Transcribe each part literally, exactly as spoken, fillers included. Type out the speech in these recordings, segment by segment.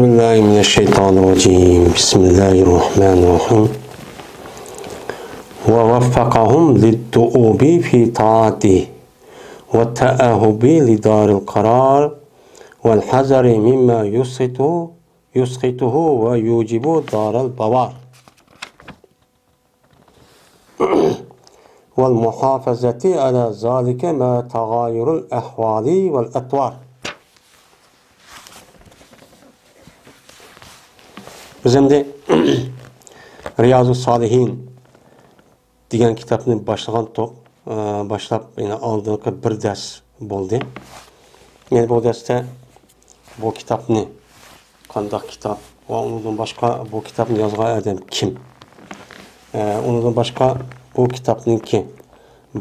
بالله من الشيطان الرجيم. بسم الله الرحمن الرحيم. ووفقهم للدؤوب في طاعته والتأهب لدار القرار والحذر مما يسخطه، يسخطه ويوجب دار البوار. والمحافظة على ذلك مع تغاير الأحوال والأطوار. بىز ئەمدى رىيازۇس سالىھىن دېگەن كىتابنى باشلىغانتۇق. ئە، باشلاپ، يەنە ئالدىنقى بىر دەرس بولدى. يەنە بۇ دەرستە بۇ كىتابنى، قانداق كىتاب ۋە ئۇنىڭدىن باشقا بۇ كىتابنى يازغان ئادەم كىم؟ ئە، ئۇنىڭدىن باشقا بۇ كىتابنىڭكى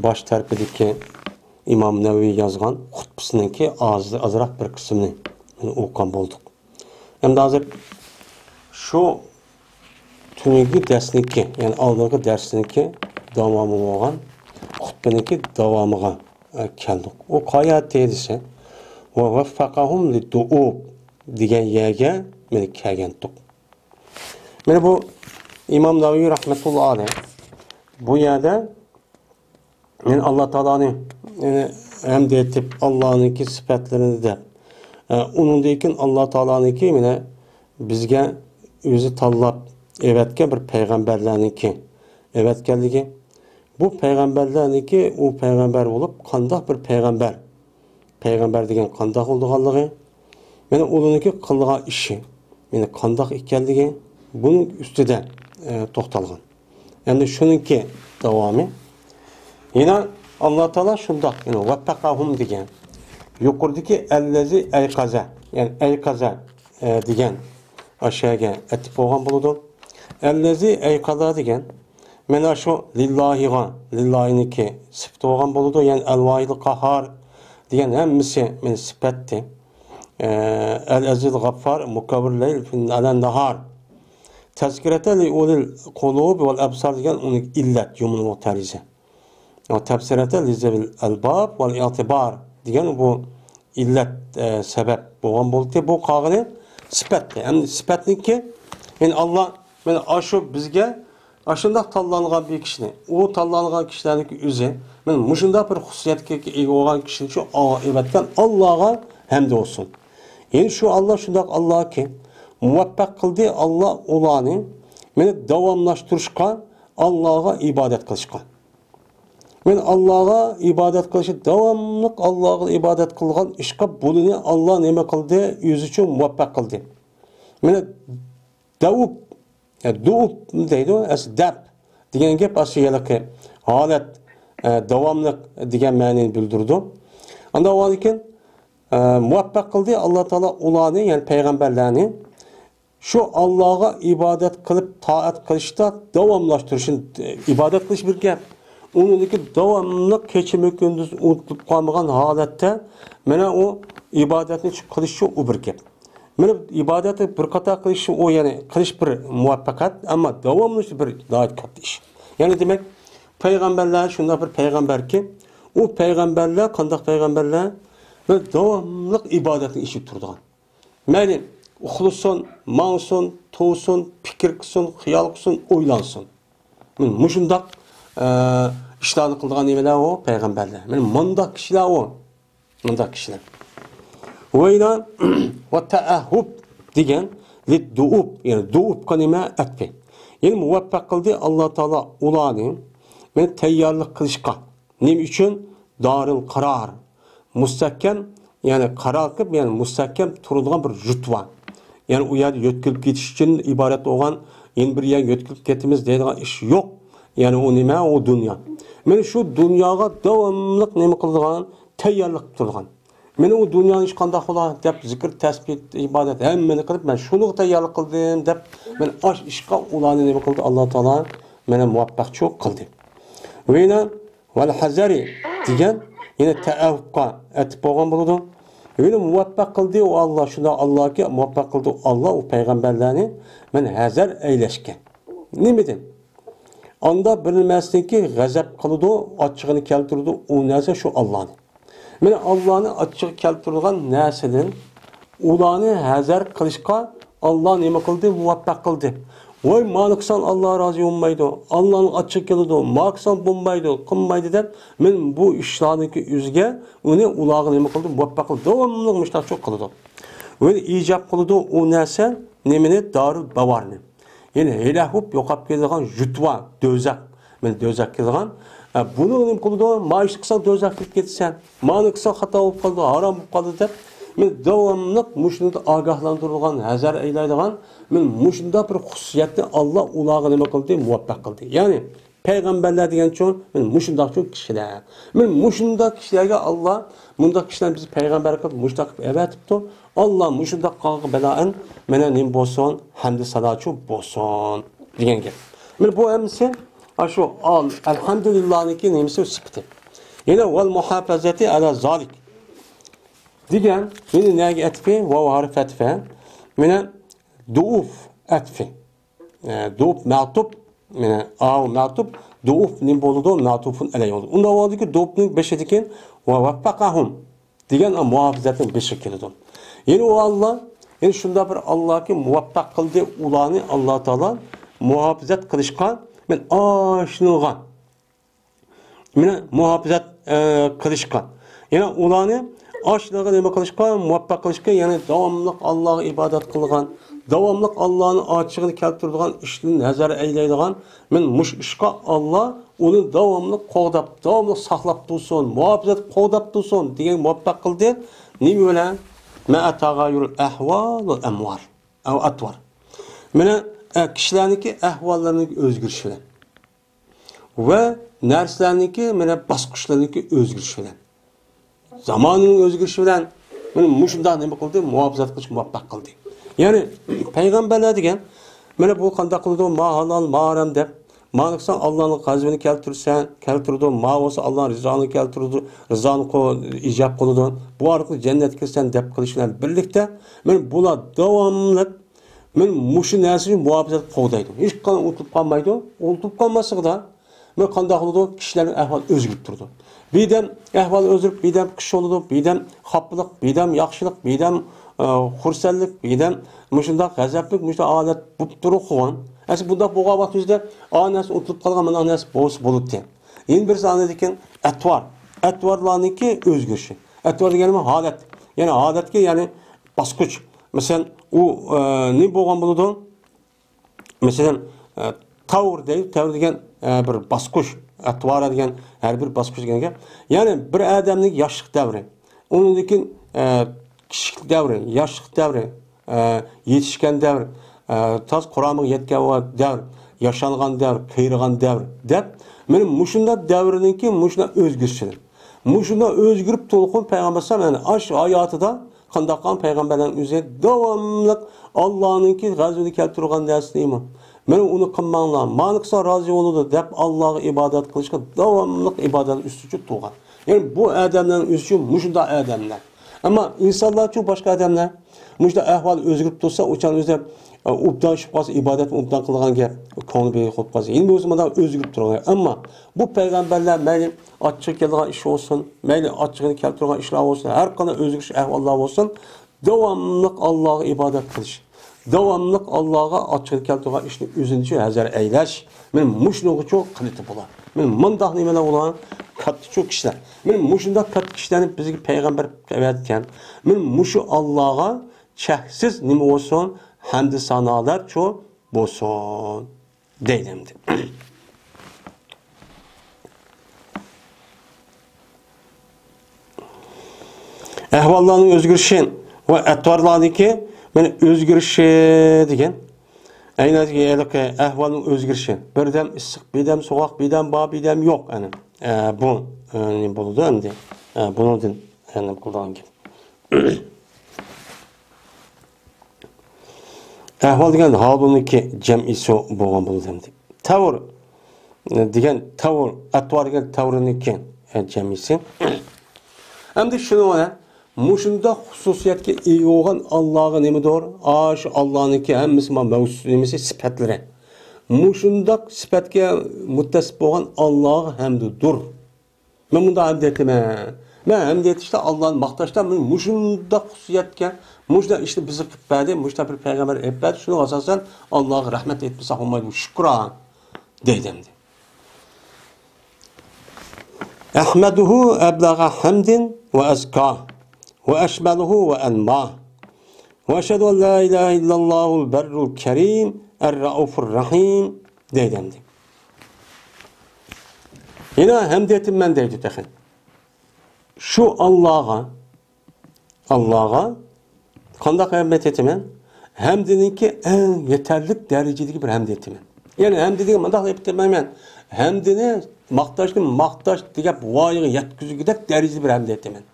باش تەرىپىدىكى ئىمام نەۋەۋى يازغان خۇتبىسىنىڭكى ئاز، ئازراق بىر قىسمىنى ئوقۇغان بولدۇق. ئەمدى ھازىر شۇ تۈنۈگۈنكى دەرسنىڭكى، يەنى ئالدىنقى دەرسنىڭكى داۋامى بولغان خۇتبىنىڭكى داۋامىغا، ئە، كەلدۇق. ئۇ قايەتتە دېسە، «ۋە ۋەففەقەھۇم لىددۇئۇب» دېگەن يەرگە مانا كەلگەنتۇق. مانا بۇ ئىمام نەۋەۋى رەھمەتۇللا ئەلەيھ بۇ يەردە مانا ئاللا تائالانى، يەنى ھەمدە ئېيتىپ، ئاللانىڭكى سۈپەتلىرىنى دەپ، ئە، ئۇنىڭدىن كېيىن ئاللا تائالانىڭكى مانا بىزگە ئۆزى تاللاپ ئەۋەتكەن بىر پەيغەمبەرلەرنىڭكى ئەۋەتكەنلىكى، بۇ پەيغەمبەرلەرنىڭكى ئۇ پەيغەمبەر بولۇپ، قانداق بىر پەيغەمبەر، پەيغەمبەر دېگەن قانداق بولىدىغانلىقى، مانا ئۇلارنىڭكى قىلىدىغان ئىشى، مانا قانداق ئىكەنلىكى، بۇنىڭ ئۈستىدە، ئە، توختالغان. ئەمدى شۇنىڭكى داۋامى. يەنە ئاللا تائالا شۇنداق، يەنى ۋەپپەقەھۇم دېگەن. يۇقىرىدىكى ئەللەزى ئەيقەزە، يەنى ئەيقەزە، ئە، دېگەن ئاشۇ يەرگە ئەتىپ بولغان بولىدۇ. ئەللەزى ئەيقەزە دېگەن مانا شۇ لىللاھىغا، لىللاھىنىڭكى سۈپىتى بولغان بولىدۇ. يەنى ئەلۋاھىدىل قاھھار دېگەن ھەممىسى مانا سۈپەتتى. ئە، ئەل ئەزىز غەففار مۇكەۋۋىر لەيل ئەلەن ناھار. تەزكىرەتە لىئۇلىل قۇلۇب ۋەل ئەبسار دېگەن ئۇنىڭ ئىللەت، يۇمۇنلۇق تەرىزى. تەبسىرەتە لىزەۋىل ئەلباب ۋەل ئىئتىبار دېگەن بۇ ئىللەت، ئە، سەۋەب بولغان بولدى. بۇ قالغىنى سۈپەتتە. ئەمدى سۈپەتنىڭكى، يەنى ئاللا مانا ئاشۇ بىزگە ئاشۇنداق تاللانغان بىر كىشىنى، ئۇ تاللانغان كىشىلەرنىڭكى ئۆزى، مانا مۇشۇنداق بىر خۇسۇسىيەتكە ئىگە بولغان كىشىنى شۇ ئەۋەتكەن ئاللاغا ھەمدى بولسۇن. يەنى شۇ ئاللا شۇنداق ئاللاكى، مۇۋەپپەق قىلدى ئاللا ئۇلارنى، مانا داۋاملاشتۇرۇشقا، ئاللاغا ئىبادەت قىلىشقا. مەن ئاللاغا ئىبادەت قىلىشى، داۋاملىق ئاللاغا ئىبادەت قىلغان ئىشقا بۇلىنى ئاللا نېمە قىلدى؟ ئۆزى ئۈچۈن مۇۋەپپەق قىلدى. مانا دەۋۇپ، يا دۇئۇپ دەيدۇ، ئەسلى دەپ دېگەن گەپ ئاشۇ ھېلىقى ھالەت، ئە، داۋاملىق دېگەن مەنىنى بىلدۈرىدۇ. ئاندىن ئاۋۋالدىن كېيىن، ئە، مۇۋەپپەق قىلدى ئاللا تائالا ئۇلارنى، يەنى پەيغەمبەرلەرنى، شۇ ئاللاغا ئىبادەت قىلىپ، تائەت قىلىشتا داۋاملاشتۇرۇشىنى، ئىبادەت قىلىش بىر گەپ. ئۇنىڭدىكى داۋاملىق كېچىمۇ كۈندۈز ئۇنتۇلۇپ قالمىغان ھالەتتە، مانا ئۇ ئىبادەتنى قىلىشى ئۇ بىر گەپ. مانا ئىبادەتنى بىر قاتار قىلىشى ئۇ، يەنى قىلىش بىر مۇۋەپپەقەت، ئەمما داۋاملىشى بىر ناھايىتى كاتتا ئىش. يەنى دېمەك، پەيغەمبەرلەر شۇنداق بىر پەيغەمبەركى، ئۇ پەيغەمبەرلەر قانداق پەيغەمبەرلەر؟ بىر داۋاملىق ئىبادەتنىڭ ئىچىدە تۇرىدىغان. مەيلى، ئۇخلىسۇن، ماڭسۇن، تۇرسۇن، پىكىر قىلسۇن، خىيال قىلسۇن، ئويلانسۇن. مانا مۇشۇنداق، ئە، ئىشلارنى قىلىدىغان نېمىلەر ئۇ؟ پەيغەمبەرلەر. مانا مۇنداق كىشىلەر ئۇ. مۇنداق كىشىلەر. ۋەيلا ۋە تەئەھھۇب دېگەن لىددۇئۇب، يەنى دۇئۇبقا نېمە؟ ئەتپى. يەنى مۇۋەپپەق قىلدى ئاللا تائالا ئۇلارنى، مانا تەييارلىق قىلىشقا. نېمە ئۈچۈن؟ دارىل قارار. مۇستەھكەم، يەنى قارار قىلىپ، يەنى مۇستەھكەم تۇرىدىغان بىر يۇرت بار. يەنى ئۇ يەردە يۆتكىلىپ كېتىش ئۈچۈن ئىبارەت بولغان، يەنە بىر يەرگە يۆتكىلىپ كېتىمىز دەيدىغان ئىش يوق. يەنى ئۇ نېمە؟ ئۇ دۇنيا. مانا شۇ دۇنياغا داۋاملىق نېمە قىلىدىغان؟ تەييارلىق تۇرىدىغان. مانا ئۇ دۇنيانىڭ ئىشى قانداق بولا دەپ، زىكىر، تەسبىھ، ئىبادەت ھەممىنى قىلىپ، مەن شۇنىڭغا تەييارلىق قىلدىم دەپ، مانا ئاش ئىشقا ئۇلارنى نېمە قىلدى؟ ئاللا تائالا مانا مۇۋەپپەقچى قىلدى. ۋەيلا ۋەل ھەزەرى دېگەن يەنە تەئەۋۇپقا ئەتىپ بولغان بولىدۇ. يەنە مۇۋەپپەق قىلدى ئۇ ئاللا، شۇنداق ئاللاكى مۇۋەپپەق قىلدى ئۇ ئاللا ئۇ پەيغەمبەرلەرنى، مانا ھەزەر ئەيلەشكە. نېمىدىن؟ ئاندا بىر نېمەسىدىنكى غەزەپ قىلىدۇ، ئاچچىقىنى كەلتۈرىدۇ، ئۇ نەرسە شۇ ئاللانى. مانا ئاللانى ئاچچىقى كەلتۈرىدىغان نەرسىدىن ئۇلارنى ھەزەر قىلىشقا ئاللا نېمە قىلدى؟ مۇۋەپپەق قىلدى. ۋاي، مانا قىلساڭ ئاللا رازى بولمايدۇ، ئاللانىڭ ئاچچىقى كېلىدۇ، مانا قىلساڭ بولمايدۇ، قىلمايدۇ دەپ، مەن بۇ ئىشلارنىڭكى ئۆزىگە ئۇنى، ئۇلارغا نېمە قىلدى؟ مۇۋەپپەق قىلدى. داۋاملىق مۇشۇنداقچە قىلىدۇ. ۋە ئىجاب قىلىدۇ ئۇ نەرسە نېمىنى؟ دارۇل باۋارنى. يەنى ھېلاك بولۇپ يوقاپ كېتىدىغان ژۇتۋا، دوزاخ. مەن دوزاخ كېتىدىغان. ئە، بۇنى نېمە قىلىدۇ؟ ما ئىشنى قىلساڭ دوزاخ كېتىپ كېتىسەن. مانى قىلساڭ خاتا بولۇپ قالىدۇ، ھارام بولۇپ قالىدۇ دەپ، مەن داۋاملىق مۇشۇنى ئاگاھلاندۇرىدىغان، ھەزەر ئەيلەيدىغان، مەن مۇشۇنداق بىر خۇسۇسىيەتنى ئاللا ئۇلارغا نېمە قىلدى؟ مۇۋەپپەق قىلدى. يەنى پەيغەمبەرلەر دېگەنچۇ، مەن مۇشۇنداقچۇ كىشىلەر. مەن مۇشۇنداق كىشىلەرگە ئاللا، مۇنداق كىشىلەرنى بىز پەيغەمبەر قىلىپ، مۇشۇنداق قىلىپ ئەۋەتىپتۇ. ئاللا مۇشۇنداق قىلغانغا بىنائەن مانا نېمە بولسۇن؟ ھەمدۇ ساناچۇ بولسۇن دېگەن گەپ. مانا بۇ ھەممىسى ئاشۇ ئال-، ئەلھەمدۇلىللانىڭكى نېمىسى؟ سۈپىتى. يەنە ۋەل مۇھافەزەتى ئەلا زالىك دېگەن، يەنە نەگە ئەتپى؟ ۋاۋ ھەرپ ئەتپى. مانا دۇئۇف ئەتپى. ئە، دۇئۇپ مەتۇپ، مانا ئاۋ مەتۇپ، دۇئۇپ نېمە بولىدۇ؟ مەتۇپۇن ئەلەي بولىدۇ. ئۇنداق بولىدۇكى، دۇئۇپنىڭ بېشىدىكى ۋە ۋەپپەقەھۇم دېگەن مۇھاپىزەتنىڭ بېشىغا كېلىدۇ. يەنى ئۇ ئاللا، يەنى شۇنداق بىر ئاللاكى مۇۋەپپەق قىلدى ئۇلارنى، ئاللا تائالا مۇھاپىزەت قىلىشقا، مەن ئاشۇنىڭغا، مانا مۇھاپىزەت، ئە، قىلىشقا، يەنى ئۇلارنى ئاشۇنىڭغا نېمە قىلىشقا، مۇۋەپپەق قىلىشقا، يەنى داۋاملىق ئاللاغا ئىبادەت قىلغان، داۋاملىق ئاللانىڭ ئاچچىقىنى كەلتۈرىدىغان ئىشتىن ھەزەر ئەيلەيدىغان، مەن مۇشۇ ئىشقا ئاللا ئۇنى داۋاملىق قوغداپ، داۋاملىق ساقلاپ تۇرسۇن، مۇھاپىزەت قوغداپ تۇرسۇن دېگەن مۇۋەپپەق قىلدى. نېمە بىلەن؟ مەئە تاغايۇرۇل ئەھۋال ۋەل ئەمۋار. ئەۋ ئەتۋار. مانا، ئە، كىشىلەرنىڭكى ئەھۋاللىرىنىڭ ئۆزگىرىشى بىلەن. ۋە نەرسىلەرنىڭكى، مانا، باسقۇچلىرىنىڭكى ئۆزگىرىشى بىلەن. زاماننىڭ ئۆزگىرىشى بىلەن، مانا، مۇشۇنداق نېمە قىلدى؟ مۇھاپىزەت قىلىشقا مۇۋەپپەق قىلدى. يەنى، پەيغەمبەرلەر دېگەن، مانا، بۇ قانداق قىلىدۇ؟ ما ھالال، ما ھارام دەپ، مانا قىلساڭ ئاللانىڭ غەزىپىنى كەلتۈرسەن، كەلتۈرىدۇ، ما بولسا ئاللانىڭ رىزانى كەلتۈرىدۇ، رىزانى قو-، ئىجاب قىلىدۇ. بۇ ئارقىلىق جەننەتكە كىرىسەن دەپ قىلىش بىلەن بىرلىكتە، مانا بۇلار داۋاملىق مانا مۇشۇ نەرسىنى مۇھاپىزەت قوغدايدۇ. ھېچقانداق ئۇنتۇلۇپ قالمايدۇ. ئۇنتۇلۇپ قالماسلىقىدا، مانا قانداق بولىدۇ؟ كىشىلەرنىڭ ئەھۋالى ئۆزگىرىپ تۇرىدۇ. بىردەم ئەھۋال ئۆزگىرىپ، بىردەم قىش بولىدۇ، بىردەم خاپىلىق، بىردەم ياخشىلىق، بىردەم، ئە، خۇرسەنلىك، بىردەم مۇشۇنداق غەزەپلىك، مۇشۇنداق ھالەت بولۇپ تۇرۇپ قالغان. ئەسلى بۇنداق بولغان ۋاقتىمىزدا، ئا نەرسە ئۇنتۇلۇپ قالغان، مانا نەرسە بولسا بولىدىكەن. يەنە بىرسى ئاندىن كېيىن ئەتۋار. ئەتۋارلارنىڭكى ئۆزگىرىشى. ئەتۋار دېگەنىمىز ھالەت. يەنى ھالەتكە، يەنى باسقۇچ. مەسىلەن، ئۇ، ئە، نېمە بولغان بولىدۇ؟ مەسىلەن، ئە، تەۋر دەيدۇ. تەۋر دېگەن، ئە، بىر باسقۇچ. ئەتۋارا دېگەن ھەر بىر باسقۇچ دېگەن گەپ. يەنى بىر ئادەمنىڭ ياشلىق دەۋرى. ئۇنىڭدىن كېيىن، ئە، كىشىلىك دەۋرى، ياشلىق دەۋرى، ئە، يېتىشكەن دەۋر، ئە، تاز قۇرامىغا يەتكەن ۋاقىت دەۋر، ياشانغان دەۋر، قېرىغان دەۋر دەپ، مانا مۇشۇنداق دەۋرنىڭكى مۇشۇنداق ئۆزگىرىشىدىن. مۇشۇنداق ئۆزگىرىپ تۇرغان پەيغەمبەر ئەلەيھىسسالام، يەنى ئاش ھاياتىدا قانداق قىلغان پەيغەمبەرلەرنىڭ ئۆزى داۋاملىق ئاللانىڭكى غەزىپىنى كەلتۈرگەن نەرسىنى، مانا ئۇنى قىلماڭلار، مانى قىلسا رازى بولىدۇ دەپ ئاللاغا ئىبادەت قىلىشقا داۋاملىق ئىبادەت ئۈستىچە تۇرغان. يەنى بۇ ئادەملەرنىڭ ئۆزىچۇ مۇشۇنداق ئادەملەر. ئەمما ئىنسانلارچۇ باشقا ئادەملەر مۇشۇنداق ئەھۋال ئۆزگىرىپ تۇرسا، ئۇچان ئۆزى، ئە، ئوبدان چۈشۈپ قالسا، ئىبادەتمۇ ئوبدان قىلىدىغان گەپ، كۆڭلى بىر قويۇپ قالسا. يەنە بولمىسا مانا ئۆزگىرىپ تۇرغان. ئەمما بۇ پەيغەمبەرلەر مەيلى ئاچچىقى كېلىدىغان ئىش بولسۇن، مەيلى ئاچچىقىنى كەلتۈرگەن ئىشلار بولسۇن، ھەر قانداق ئۆزگىرىش ئەھۋاللار بولسۇن، داۋاملىق ئاللاغا ئىبادەت قىلىش، داۋاملىق ئاللاغا ئاچچىقىنى كەلتۈرگەن ئىشنى ئۆزىنىچە ھەزەر ئەيلەش. مانا مۇشۇنىڭغىچۇ قىلىتى بۇلار. مانا مۇنداق نېمىلەر بولغان كاتتىچۇ كىشىلەر. مانا مۇشۇنداق كاتتا كىشىلەرنى بىزگە پەيغەمبەر ئەۋەتكەن. مانا مۇشۇ ئاللاغا چەكسىز نېمە بولسۇن، ھەمدۇ سانالارچۇ بولسۇن. دەيدۇ ئەمدى. ئەھۋاللارنىڭ ئۆزگىرىشى ۋە ئەتۋارلارنىڭكى مانا ئۆزگىرىشى دېگەن. ئەينى ھېلىقى ئەھۋالنىڭ ئۆزگىرىشى. بىردەم ئىسسىق، بىردەم سوغۇق، بىردەم بار، بىردەم يوق. ئەنە، ئە، بۇ، ئە، نېمە بولىدۇ ئەمدى؟ ئە، بۇنىڭدىن، ئە، نېمە قىلىدىغان گەپ. ئەھۋال دېگەن ھالۇنىڭكى جەمئىسى بولغان بولىدۇ ئەمدى. تەۋر دېگەن تەۋر، ئەتۋار دېگەن تەۋرىنىڭكى، ئە، جەمئىسى. ئەمدى شۇنىڭ بىلەن مۇشۇنداق خۇسۇسىيەتكە ئىگە بولغان ئاللاغا نېمىدۇر؟ ئاشۇ ئاللانىڭكى ھەممىسى ما-، مەۋجۇت نېمىسى؟ سۈپەتلىرى. مۇشۇنداق سۈپەتكە مۇتتەسىپ بولغان ئاللاغا ھەمدۇدۇر. مەن مۇنداق ھەمد ئېيتىمەن. مەن ھەمدە ئېيتىشتا، ئاللانى ماختاشتا مانا مۇشۇنداق خۇسۇسىيەتكە، مۇشۇنداق ئىشنى بىزگە قىلىپ بەردى، مۇشۇنداق بىر پەيغەمبەر ئېلىپ بەردى، شۇنىڭغا ئاساسەن ئاللاغا رەھمەت ئېيتمىساق بولمايدۇ، شۈكران دەيدۇ ئەمدى. أحمده أبلغ حمد وأزكى وأشمله وأنمى وأشهد أن لا إله إلا الله البر الكريم الرؤوف الرحيم دەيدۇ ئەمدى. يەنە ھەمدە ئېيتىمەن دەيدۇ تېخى. شۇ ئاللاغا، ئاللاغا قانداق ھەمدە ئېيتىمەن؟ ھەمدىنىڭكى ئەڭ يېتەرلىك دەرىجىدىكى بىر ھەمدە ئېيتىمەن. يەنى ھەمدە دېگەن مۇنداق ئېيتىمەن مەن. ھەمدىنى، ماختاشنى ماختاش دېگەن ۋايىغا يەتكۈزگۈدەك دەرىجىدە بىر ھەمدە ئېيتىمەن.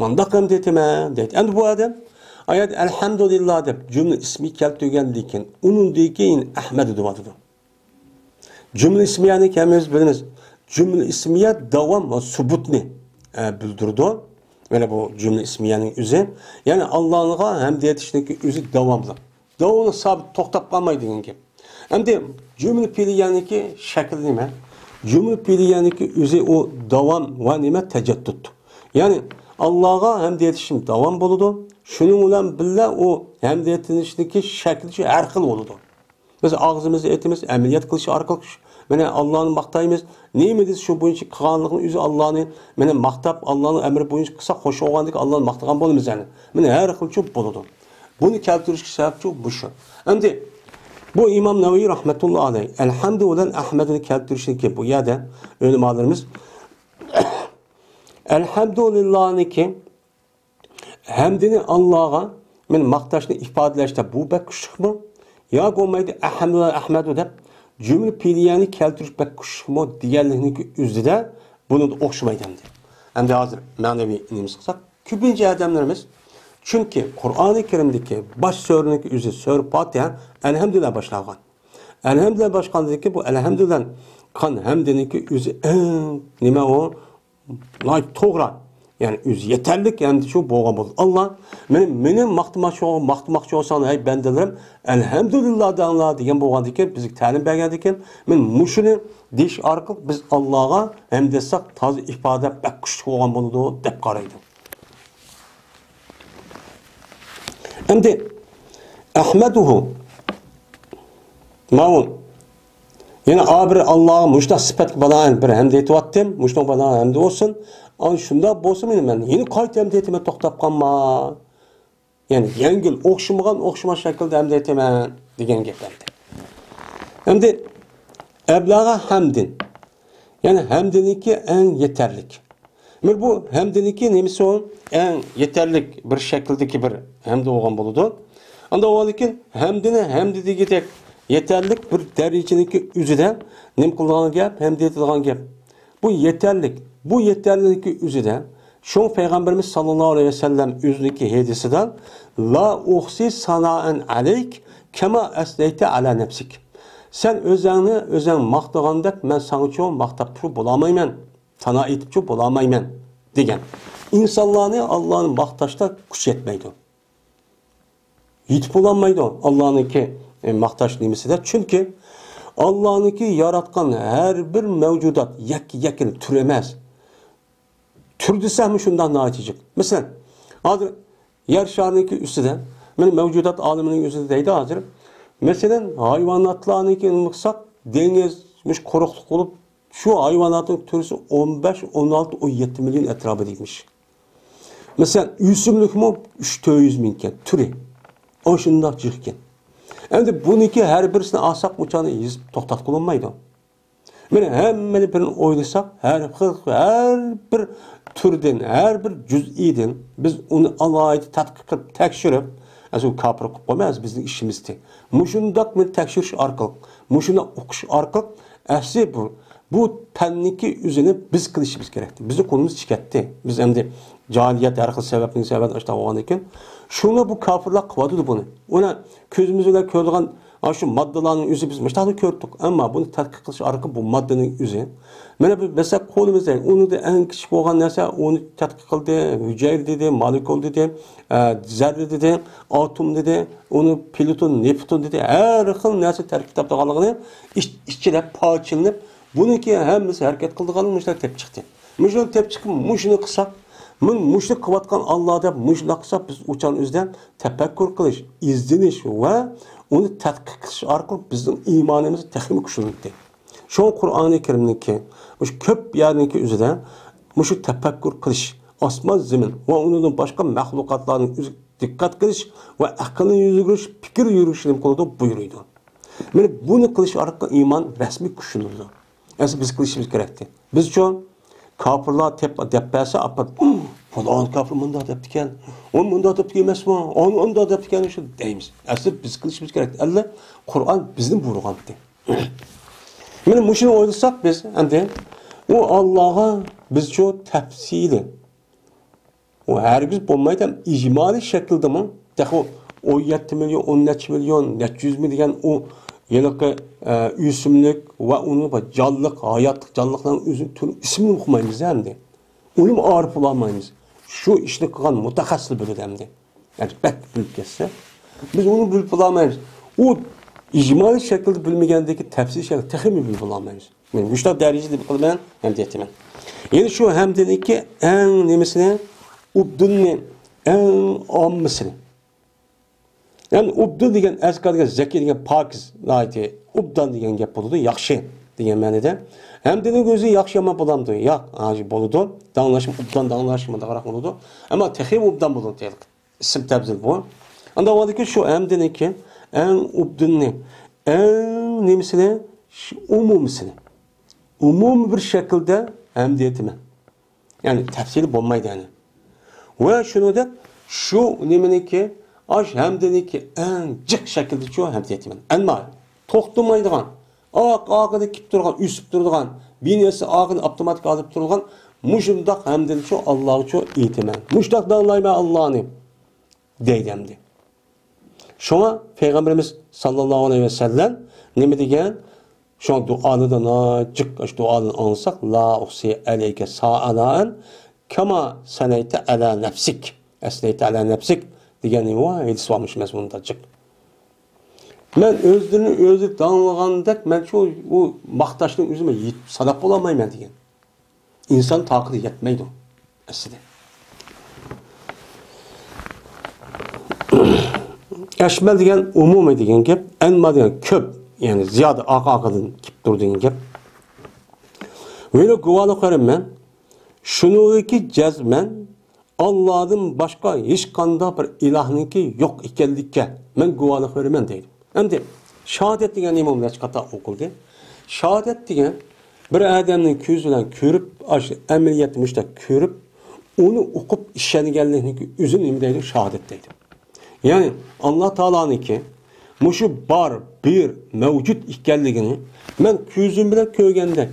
مۇنداق ھەمدە ئېيتىمەن دەيدۇ. ئەمدى بۇ ئادەم ئايەت ئەلھەمدۇلىللا دەپ جۈملە ئىسمى كەلتۈرگەندىن كېيىن، ئۇنىڭدىن كېيىن ئەھمەدۇ دەۋاتىدۇ. جۈملە ئىسمىيەنى ھەممىمىز بىلىمىز. جۈملە ئىسمىيە داۋام ۋە سۇبۇتنى، ئە، بىلدۈرىدۇ. مانا بۇ جۈملە ئىسمىيەنىڭ ئۆزى. يەنى ئاللانىڭغا ھەمدە ئېيتىشنىڭكى ئۆزى داۋاملىق. داۋاملىق سابىت، توختاپ قالمايدۇ دېگەن گەپ. ئەمدى جۈملە پېئلىيەنىڭكى شەكلى نېمە؟ جۈملە پېئلىيەنىڭكى ئۆزى ئۇ داۋام ۋە نېمە؟ تەجەددۇت. يەنى ئاللاغا ھەمدە ئېيتىشىم داۋام بولىدۇ. شۇنىڭ بىلەن بىللە ئۇ ھەمدە ئېيتىلىشنىڭكى شەكلى ھەر خىل بولىدۇ. بىز ئاغزىمىزدا ئېيتىمىز، ئەمەلىيەت قىلىش ئارقىلىق مانا ئاللانى ماختايمىز. نېمە دېسە شۇ بويىچە قىلغانلىقىنى ئۆزى ئاللانى مانا ماختاپ، ئاللانىڭ ئەمرى بويىچە قىلساق خوش بولغاندىكىن ئاللانى ماختىغان بولىمىز يەنى. مانا ھەر خىلچە بولىدۇ. بۇنى كەلتۈرۈشكە سەۋەبچى بۇ شۇ. ئەمدى بۇ ئىمام نەۋەۋى رەھمەتۇللا ئەلەي ئەلھەمدۇ بىلەن ئەھمەدۇنى كەلتۈرۈشنىكى بۇ يەردە ئۆلىمالىرىمىز ئەلھەمدۇلىللانىكى ھەمدىنى ئاللاغا مەن ماختاشنى ئىپادىلەشتە بۇ بەك كۈچلۈكمۇ؟ يا بولمايدۇ ئەھمەدۇ، ئەھمەدۇ دەپ جۈملە پېئلىيەنى كەلتۈرۈش بەك كۈچلۈكمۇ دېگەنلىكنىڭكى ئۆزىدە بۇنىڭدا ئوخشىمايدۇ ئەمدى. ئەمدى ھازىر مەنىۋى نېمىسى قىلساق، كۆپىنچە ئادەملىرىمىز، چۈنكى قۇرئانى كەرىمدىكى باش سۈرىنىڭكى ئۆزى سۈرە پاتىھە ئەلھەمدۇلىللا باشلانغان. ئەلھەمدۇلىللا باشلانغاندىن كېيىن بۇ ئەلھەمدۇلىللا قىلغان ھەمدىنىڭكى ئۆزى ئەڭ نېمە ئۇ؟ ناھايىتى توغرا. يەنى ئۆزى يېتەرلىك ھەمدە شۇ بولغان بولىدۇ. ئاللا مېنى، مېنى ماختىماقچى، ماختىماقچى بولساڭلار، ھەي بەندىلىرىم، ئەلھەمدۇلىللا دەڭلار دېگەن بولغاندىكىن، بىزگە تەلىم بەرگەندىكىن، مەن مۇشۇنى دېيىش ئارقىلىق بىز ئاللاغا ھەمدە ئېيتساق تازا ئىپادە بەك كۈچلۈك بولغان بولىدۇ دەپ قارايدۇ. ئەمدى ئەھمەدۇھۇ. ماۋۇ. يەنە ئا بىر ئاللاغا مۇشۇنداق سۈپەتكە بالايىن بىر ھەمدە ئېيتىۋاتتىم. مۇشۇنىڭ بالايىن ھەمدە بولسۇن. ئانا شۇنداق بولسا مېنى مەن يەنە قايتا ھەمدە ئېيتىمەن، توختاپ قالما. يەنى يەڭگىل، ئوخشىمىغان، ئوخشىماس شەكىلدە ھەمدە ئېيتىمەن دېگەن گەپ ئەمدى. ئەمدى ئەبلەغە ھەمدىن. يەنى ھەمدىنىڭكى ئەڭ يېتەرلىك. مانا بۇ ھەمدىنىڭكى نېمىسى ئۇ؟ ئەڭ يېتەرلىك بىر شەكىلدىكى بىر ھەمدە بولغان بولىدۇ. ئاندا بولغاندىكىن ھەمدىنى ھەمدە دېگۈدەك يېتەرلىك بىر دەرىجىنىڭكى ئۆزىدە نېمە قىلىدىغان گەپ؟ ھەمدە ئېيتىدىغان گەپ. بۇ يېتەرلىك. بۇ يېتەرلىكنىڭكى ئۆزىدە شۇڭا پەيغەمبىرىمىز ساللاللاھۇ ئەلەيھى ۋەسەللەم ئۆزىنىڭكى ھەدىسىدە، لا ئۇھسى سانائەن ئەلەيك كەما ئەسنەيتە ئەلا نەپسىك. سەن ئۆزەڭنى ئۆزەڭ ماختىغاندەك مەن ساڭىچۇ ماختاپ تۇرۇپ بولالمايمەن. سانا ئېيتىپچۇ بولالمايمەن دېگەن. ئىنسانلارنى ئاللانى ماختاشتا كۈچ يەتمەيدۇ. يېتىپ بولالمايدۇ ئاللانىڭكى، ئە، ماختاش نېمىسىدە. چۈنكى ئاللانىڭكى ياراتقان ھەر بىر مەۋجۇدات يەككە-يەككىنە تۈر ئەمەس. تۈر دېسەممۇ شۇنداق ناھايىتى جىق. مەسىلەن، ھازىر يەر شارىنىڭكى ئۈستىدە، مانا مەۋجۇدات ئالىمىنىڭ ئۆزىدە دەيدۇ ھازىر. مەسىلەن، ھايۋاناتلارنىڭكى نېمە قىلساق، دېڭىز، مۇشۇ قۇرۇقلۇق بولۇپ، شۇ ھايۋاناتنىڭ تۈرىسى ئون بەش، ئون ئالتە، ئون يەتتە مىليون ئەتراپىدا ئىكەنمىش. مەسىلەن، ئۆسۈملۈكمۇ ئۈچ تۆت يۈز مىڭ ئىكەن، تۈرى. ئاشۇنداق جىق ئىكەن. ئەمدى بۇنىڭكى ھەر بىرسىنى ئالساق، مۇچانى يېزىپ توختاتقىلى بولمايدۇ. مانا ھەممىنى بىرىنى ئويلىساق، ھەر خىل، ھەر بىر تۈردىن، ھەر بىر جۈزئىدىن بىز ئۇنى ئالاھىدە تەتقىق قىلىپ تەكشۈرۈپ، ئەسلى ئۇ كاپىر قىلىپ قويماي، ئەسلى بىزنىڭ ئىشىمىزدى. مۇشۇنداق بىر تەكشۈرۈش ئارقىلىق، مۇشۇنداق ئوقۇش ئارقىلىق، ئەسلى بۇ، بۇ پەننىڭكى ئۆزىنى بىز قىلىشىمىز كېرەكتى. بىزنىڭ قولىمىز چىكەتتى. بىز ئەمدى جاھىلىيەت ھەر خىل سەۋەبنىڭ سەۋەبىدىن ئاشۇنداق بولغاندىن كېيىن، شۇڭا بۇ كاپىرلار قىلىۋاتىدۇ بۇنى. ئۇنى كۆزىمىز بىلەن كۆرىدىغان ئاشۇ ماددىلارنىڭ ئۆزى بىز مۇشۇنداقلا كۆردۇق. ئەمما بۇنى تەتقىق قىلىش ئارقىلىق بۇ ماددىنىڭ ئۆزى. مانا بىز مەسىلەن قولىمىزدا ئۇنىڭدا ئەڭ كىچىك بولغان نەرسە، ئۇنى تەتقىق قىلدى، ھۈجەيرە دېدى، مولېكۇل دېدى، ئە، زەررە دېدى، ئاتوم دېدى، ئۇنى پلۇتون، نېپتۇن دېدى، ھەر خىل نەرسە تەركىب تاپىدىغانلىقىنى ئىچ-، ئىچىدە پارچىلىنىپ، بۇنىڭكى ھەممىسى ھەرىكەت قىلىدىغانلىقىنى مۇشۇنداق تېپىپ چىقتى. مۇشۇنى تېپىپ چىقىپ، مۇشۇنى قىلساق، مەن مۇشۇنى قىلىۋاتقان ئاللا دەپ مۇشۇنداق قىلساق، بىز ئۇ چاغنىڭ ئۆزىدە تەپەككۇر قىلىش، ئىزدىنىش ۋە ئۇنى تەتقىق قىلىش ئارقىلىق بىزنىڭ ئىمانىمىز تېخىمۇ كۈچلىنىدۇ. شۇڭا قۇرئانى كەرىمنىڭكى مۇشۇ كۆپ يەرنىڭكى ئۆزىدە مۇشۇ تەپەككۇر قىلىش، ئاسمان زېمىن ۋە ئۇنىڭدىن باشقا مەخلۇقاتلارنىڭ ئۆزىگە دىققەت قىلىش ۋە ئەقىلنى يۈرگۈزۈش، پىكىر يۈرگۈزۈشنى نېمە قىلىدۇ؟ بۇيرۇيدۇ. مانا بۇنى قىلىش ئارقىلىق ئىمان رەسمىي كۈچلىنىدۇ. ئەسلى بىز قىلىشىمىز كېرەكتى. بىزچۇ؟ كاپىرلار دەپ، دەپ بەرسە، ئاپىرىپ، پالان كاپىر مۇنداق دەپتىكەن، ئۇ مۇنداق دەپتىكەن ئەمەسمۇ، ئۇ ئۇنداق دەپتىكەن، شۇ دەيمىز. ئەسلى بىز قىلىشىمىز كېرەكتى. ئەللە قۇرئان بىزنى بۇيرۇغانتى. مانا مۇشۇنى ئويلىساق بىز ئەمدى، ئۇ ئاللاغا بىزچۇ تەپسىلىي، ئۇ ھەرگىز بولمايدۇ، ھەم ئىجمالىي شەكىلدىمۇ، تېخى ئون يەتتە مىليون، ئون نەچچە مىليون، نەچچە يۈز مىليون دېگەن ئۇ ھېلىقى، ئە، ئۆسۈملۈك ۋە ئۇنىڭ بار جانلىق، ھاياتلىق جانلىقلارنىڭ ئۆزىنىڭ تۈرىنىڭ ئىسمىنى ئۇقمايمىز ئەمدى. ئۇنىمۇ ئارىپ بولالمايمىز. شۇ ئىشنى قىلغان مۇتەخەسسىسلەر بىلىدۇ ئەمدى. ئەگەر بەك بىلىپ كەتسە، بىز ئۇنى بىلىپ بولالمايمىز. ئۇ ئىجمالىي شەكىلدە بىلمىگەندىكىن تەپسىلىي شەكىلدە تېخىمۇ بىلىپ بولالمايمىز. مەن مۇشۇنداق دەرىجىدە قىلىمەن، ئەمدى ئېيتىمەن. يەنى شۇ ھەمدىنىڭكى ئەڭ نېمىسىنى، ئۇبدۇننى، ئەڭ ئاممىسىنى. يەنى ئۇبدۇن دېگەن ئەزكار دېگەن زەكى دېگەن پاكىز، ناھايىتى ئۇبدان دېگەن گەپ بولىدۇ، ياخشى دېگەن مەنىدە. ھەمدىنىڭ ئۆزى ياخشى يامان بولامدۇ؟ ياق، ھازىر بولىدۇ. داڭلاشمۇ ئۇبدان، داڭلاشمۇ مۇنداقراق بولىدۇ. ئەمما تېخىمۇ ئۇبدان بولىدۇ. ئىسىم تەبدىل بۇ. ئاندىن بولىدۇكى شۇ ھەمدىنىڭكى ئەڭ ئۇبدۇننى، ئەڭ نېمىسىنى، شۇ ئومۇمىسىنى. ئومۇمىي بىر شەكىلدە ھەمدە ئېيتىمەن. يەنى تەپسىلىي بولمايدۇ يەنى. ۋە شۇنىڭدەك شۇ نېمىنىڭكى، ئاش ھەمدىنىڭكى ئەڭ جىق شەكىلدىچۇ ھەمدە ئېيتىمەن. ئەمما توختىمايدىغان، ئاق ئاقىدا كېلىپ تۇرغان، ئۆسۈپ تۇرىدىغان، بىناسى ئاقىنى ئاپتوماتىك ئالىپ تۇرغان مۇشۇنداق ھەمدىنىچۇ ئاللاغىچۇ ئېيتىمەن. مۇشۇنداق داڭلايمەن ئاللانى دەيدۇ ئەمدى. شۇڭا پەيغەمبىرىمىز ساللاللاھۇ ئەلەيھى ۋەسەللەم نېمە دېگەن؟ شۇڭا دۇئالىدا ناجىق، شۇ دۇئالىنى ئاڭلىساق، لا ئۇھسى ئەلەيكە سانائەن كەما سەنەيتە ئەلە نەپسىك، ئەسنەيتە ئەلە نەپسىك دېگەن نېمە بار؟ ھەدىس بارمىش مەزمۇندا جىق. مەن ئۆزلىرىنى ئۆزى داڭلىغاندەك، مەن شۇ، ئۇ ماختاشنىڭ ئۆزىنى يېتىپ ساناپ بولالمايمەن دېگەن. ئىنسان تاقىتى يەتمەيدۇ ئەسلىدە. ئەشمەل دېگەن ئومۇمىي دېگەن گەپ، ئەنما دېگەن كۆپ، يەنى زىيادە ئارقا-ئارقىدىن كېلىپ تۇرىدۇ دېگەن گەپ. ۋېلى گۇۋاھلىق بېرىمەن، شۇنىڭدىكى جەزمەن ئاللادىن باشقا ھېچقانداق بىر ئىلاھنىڭكى يوق ئىكەنلىكىگە مەن گۇۋاھلىق بېرىمەن دەيدۇ. ئەمدى شاھادەت دېگەن نېمە؟ نەچچە قېتىم ئوقۇلدى. شاھادەت دېگەن بىر ئادەمنىڭ كۆزى بىلەن كۆرۈپ، ئاشۇ ئەمەلىيەتتە مۇشۇنداق كۆرۈپ، ئۇنى ئۇقۇپ ئىشەنگەنلىكنىڭكى ئۆزىنى نېمە دەيدۇ؟ شاھادەت دەيدۇ. يەنى ئاللا تائالانىڭكى مۇشۇ بار، بىر، مەۋجۇت ئىكەنلىكىنى مەن كۆزۈم بىلەن كۆرگەندەك،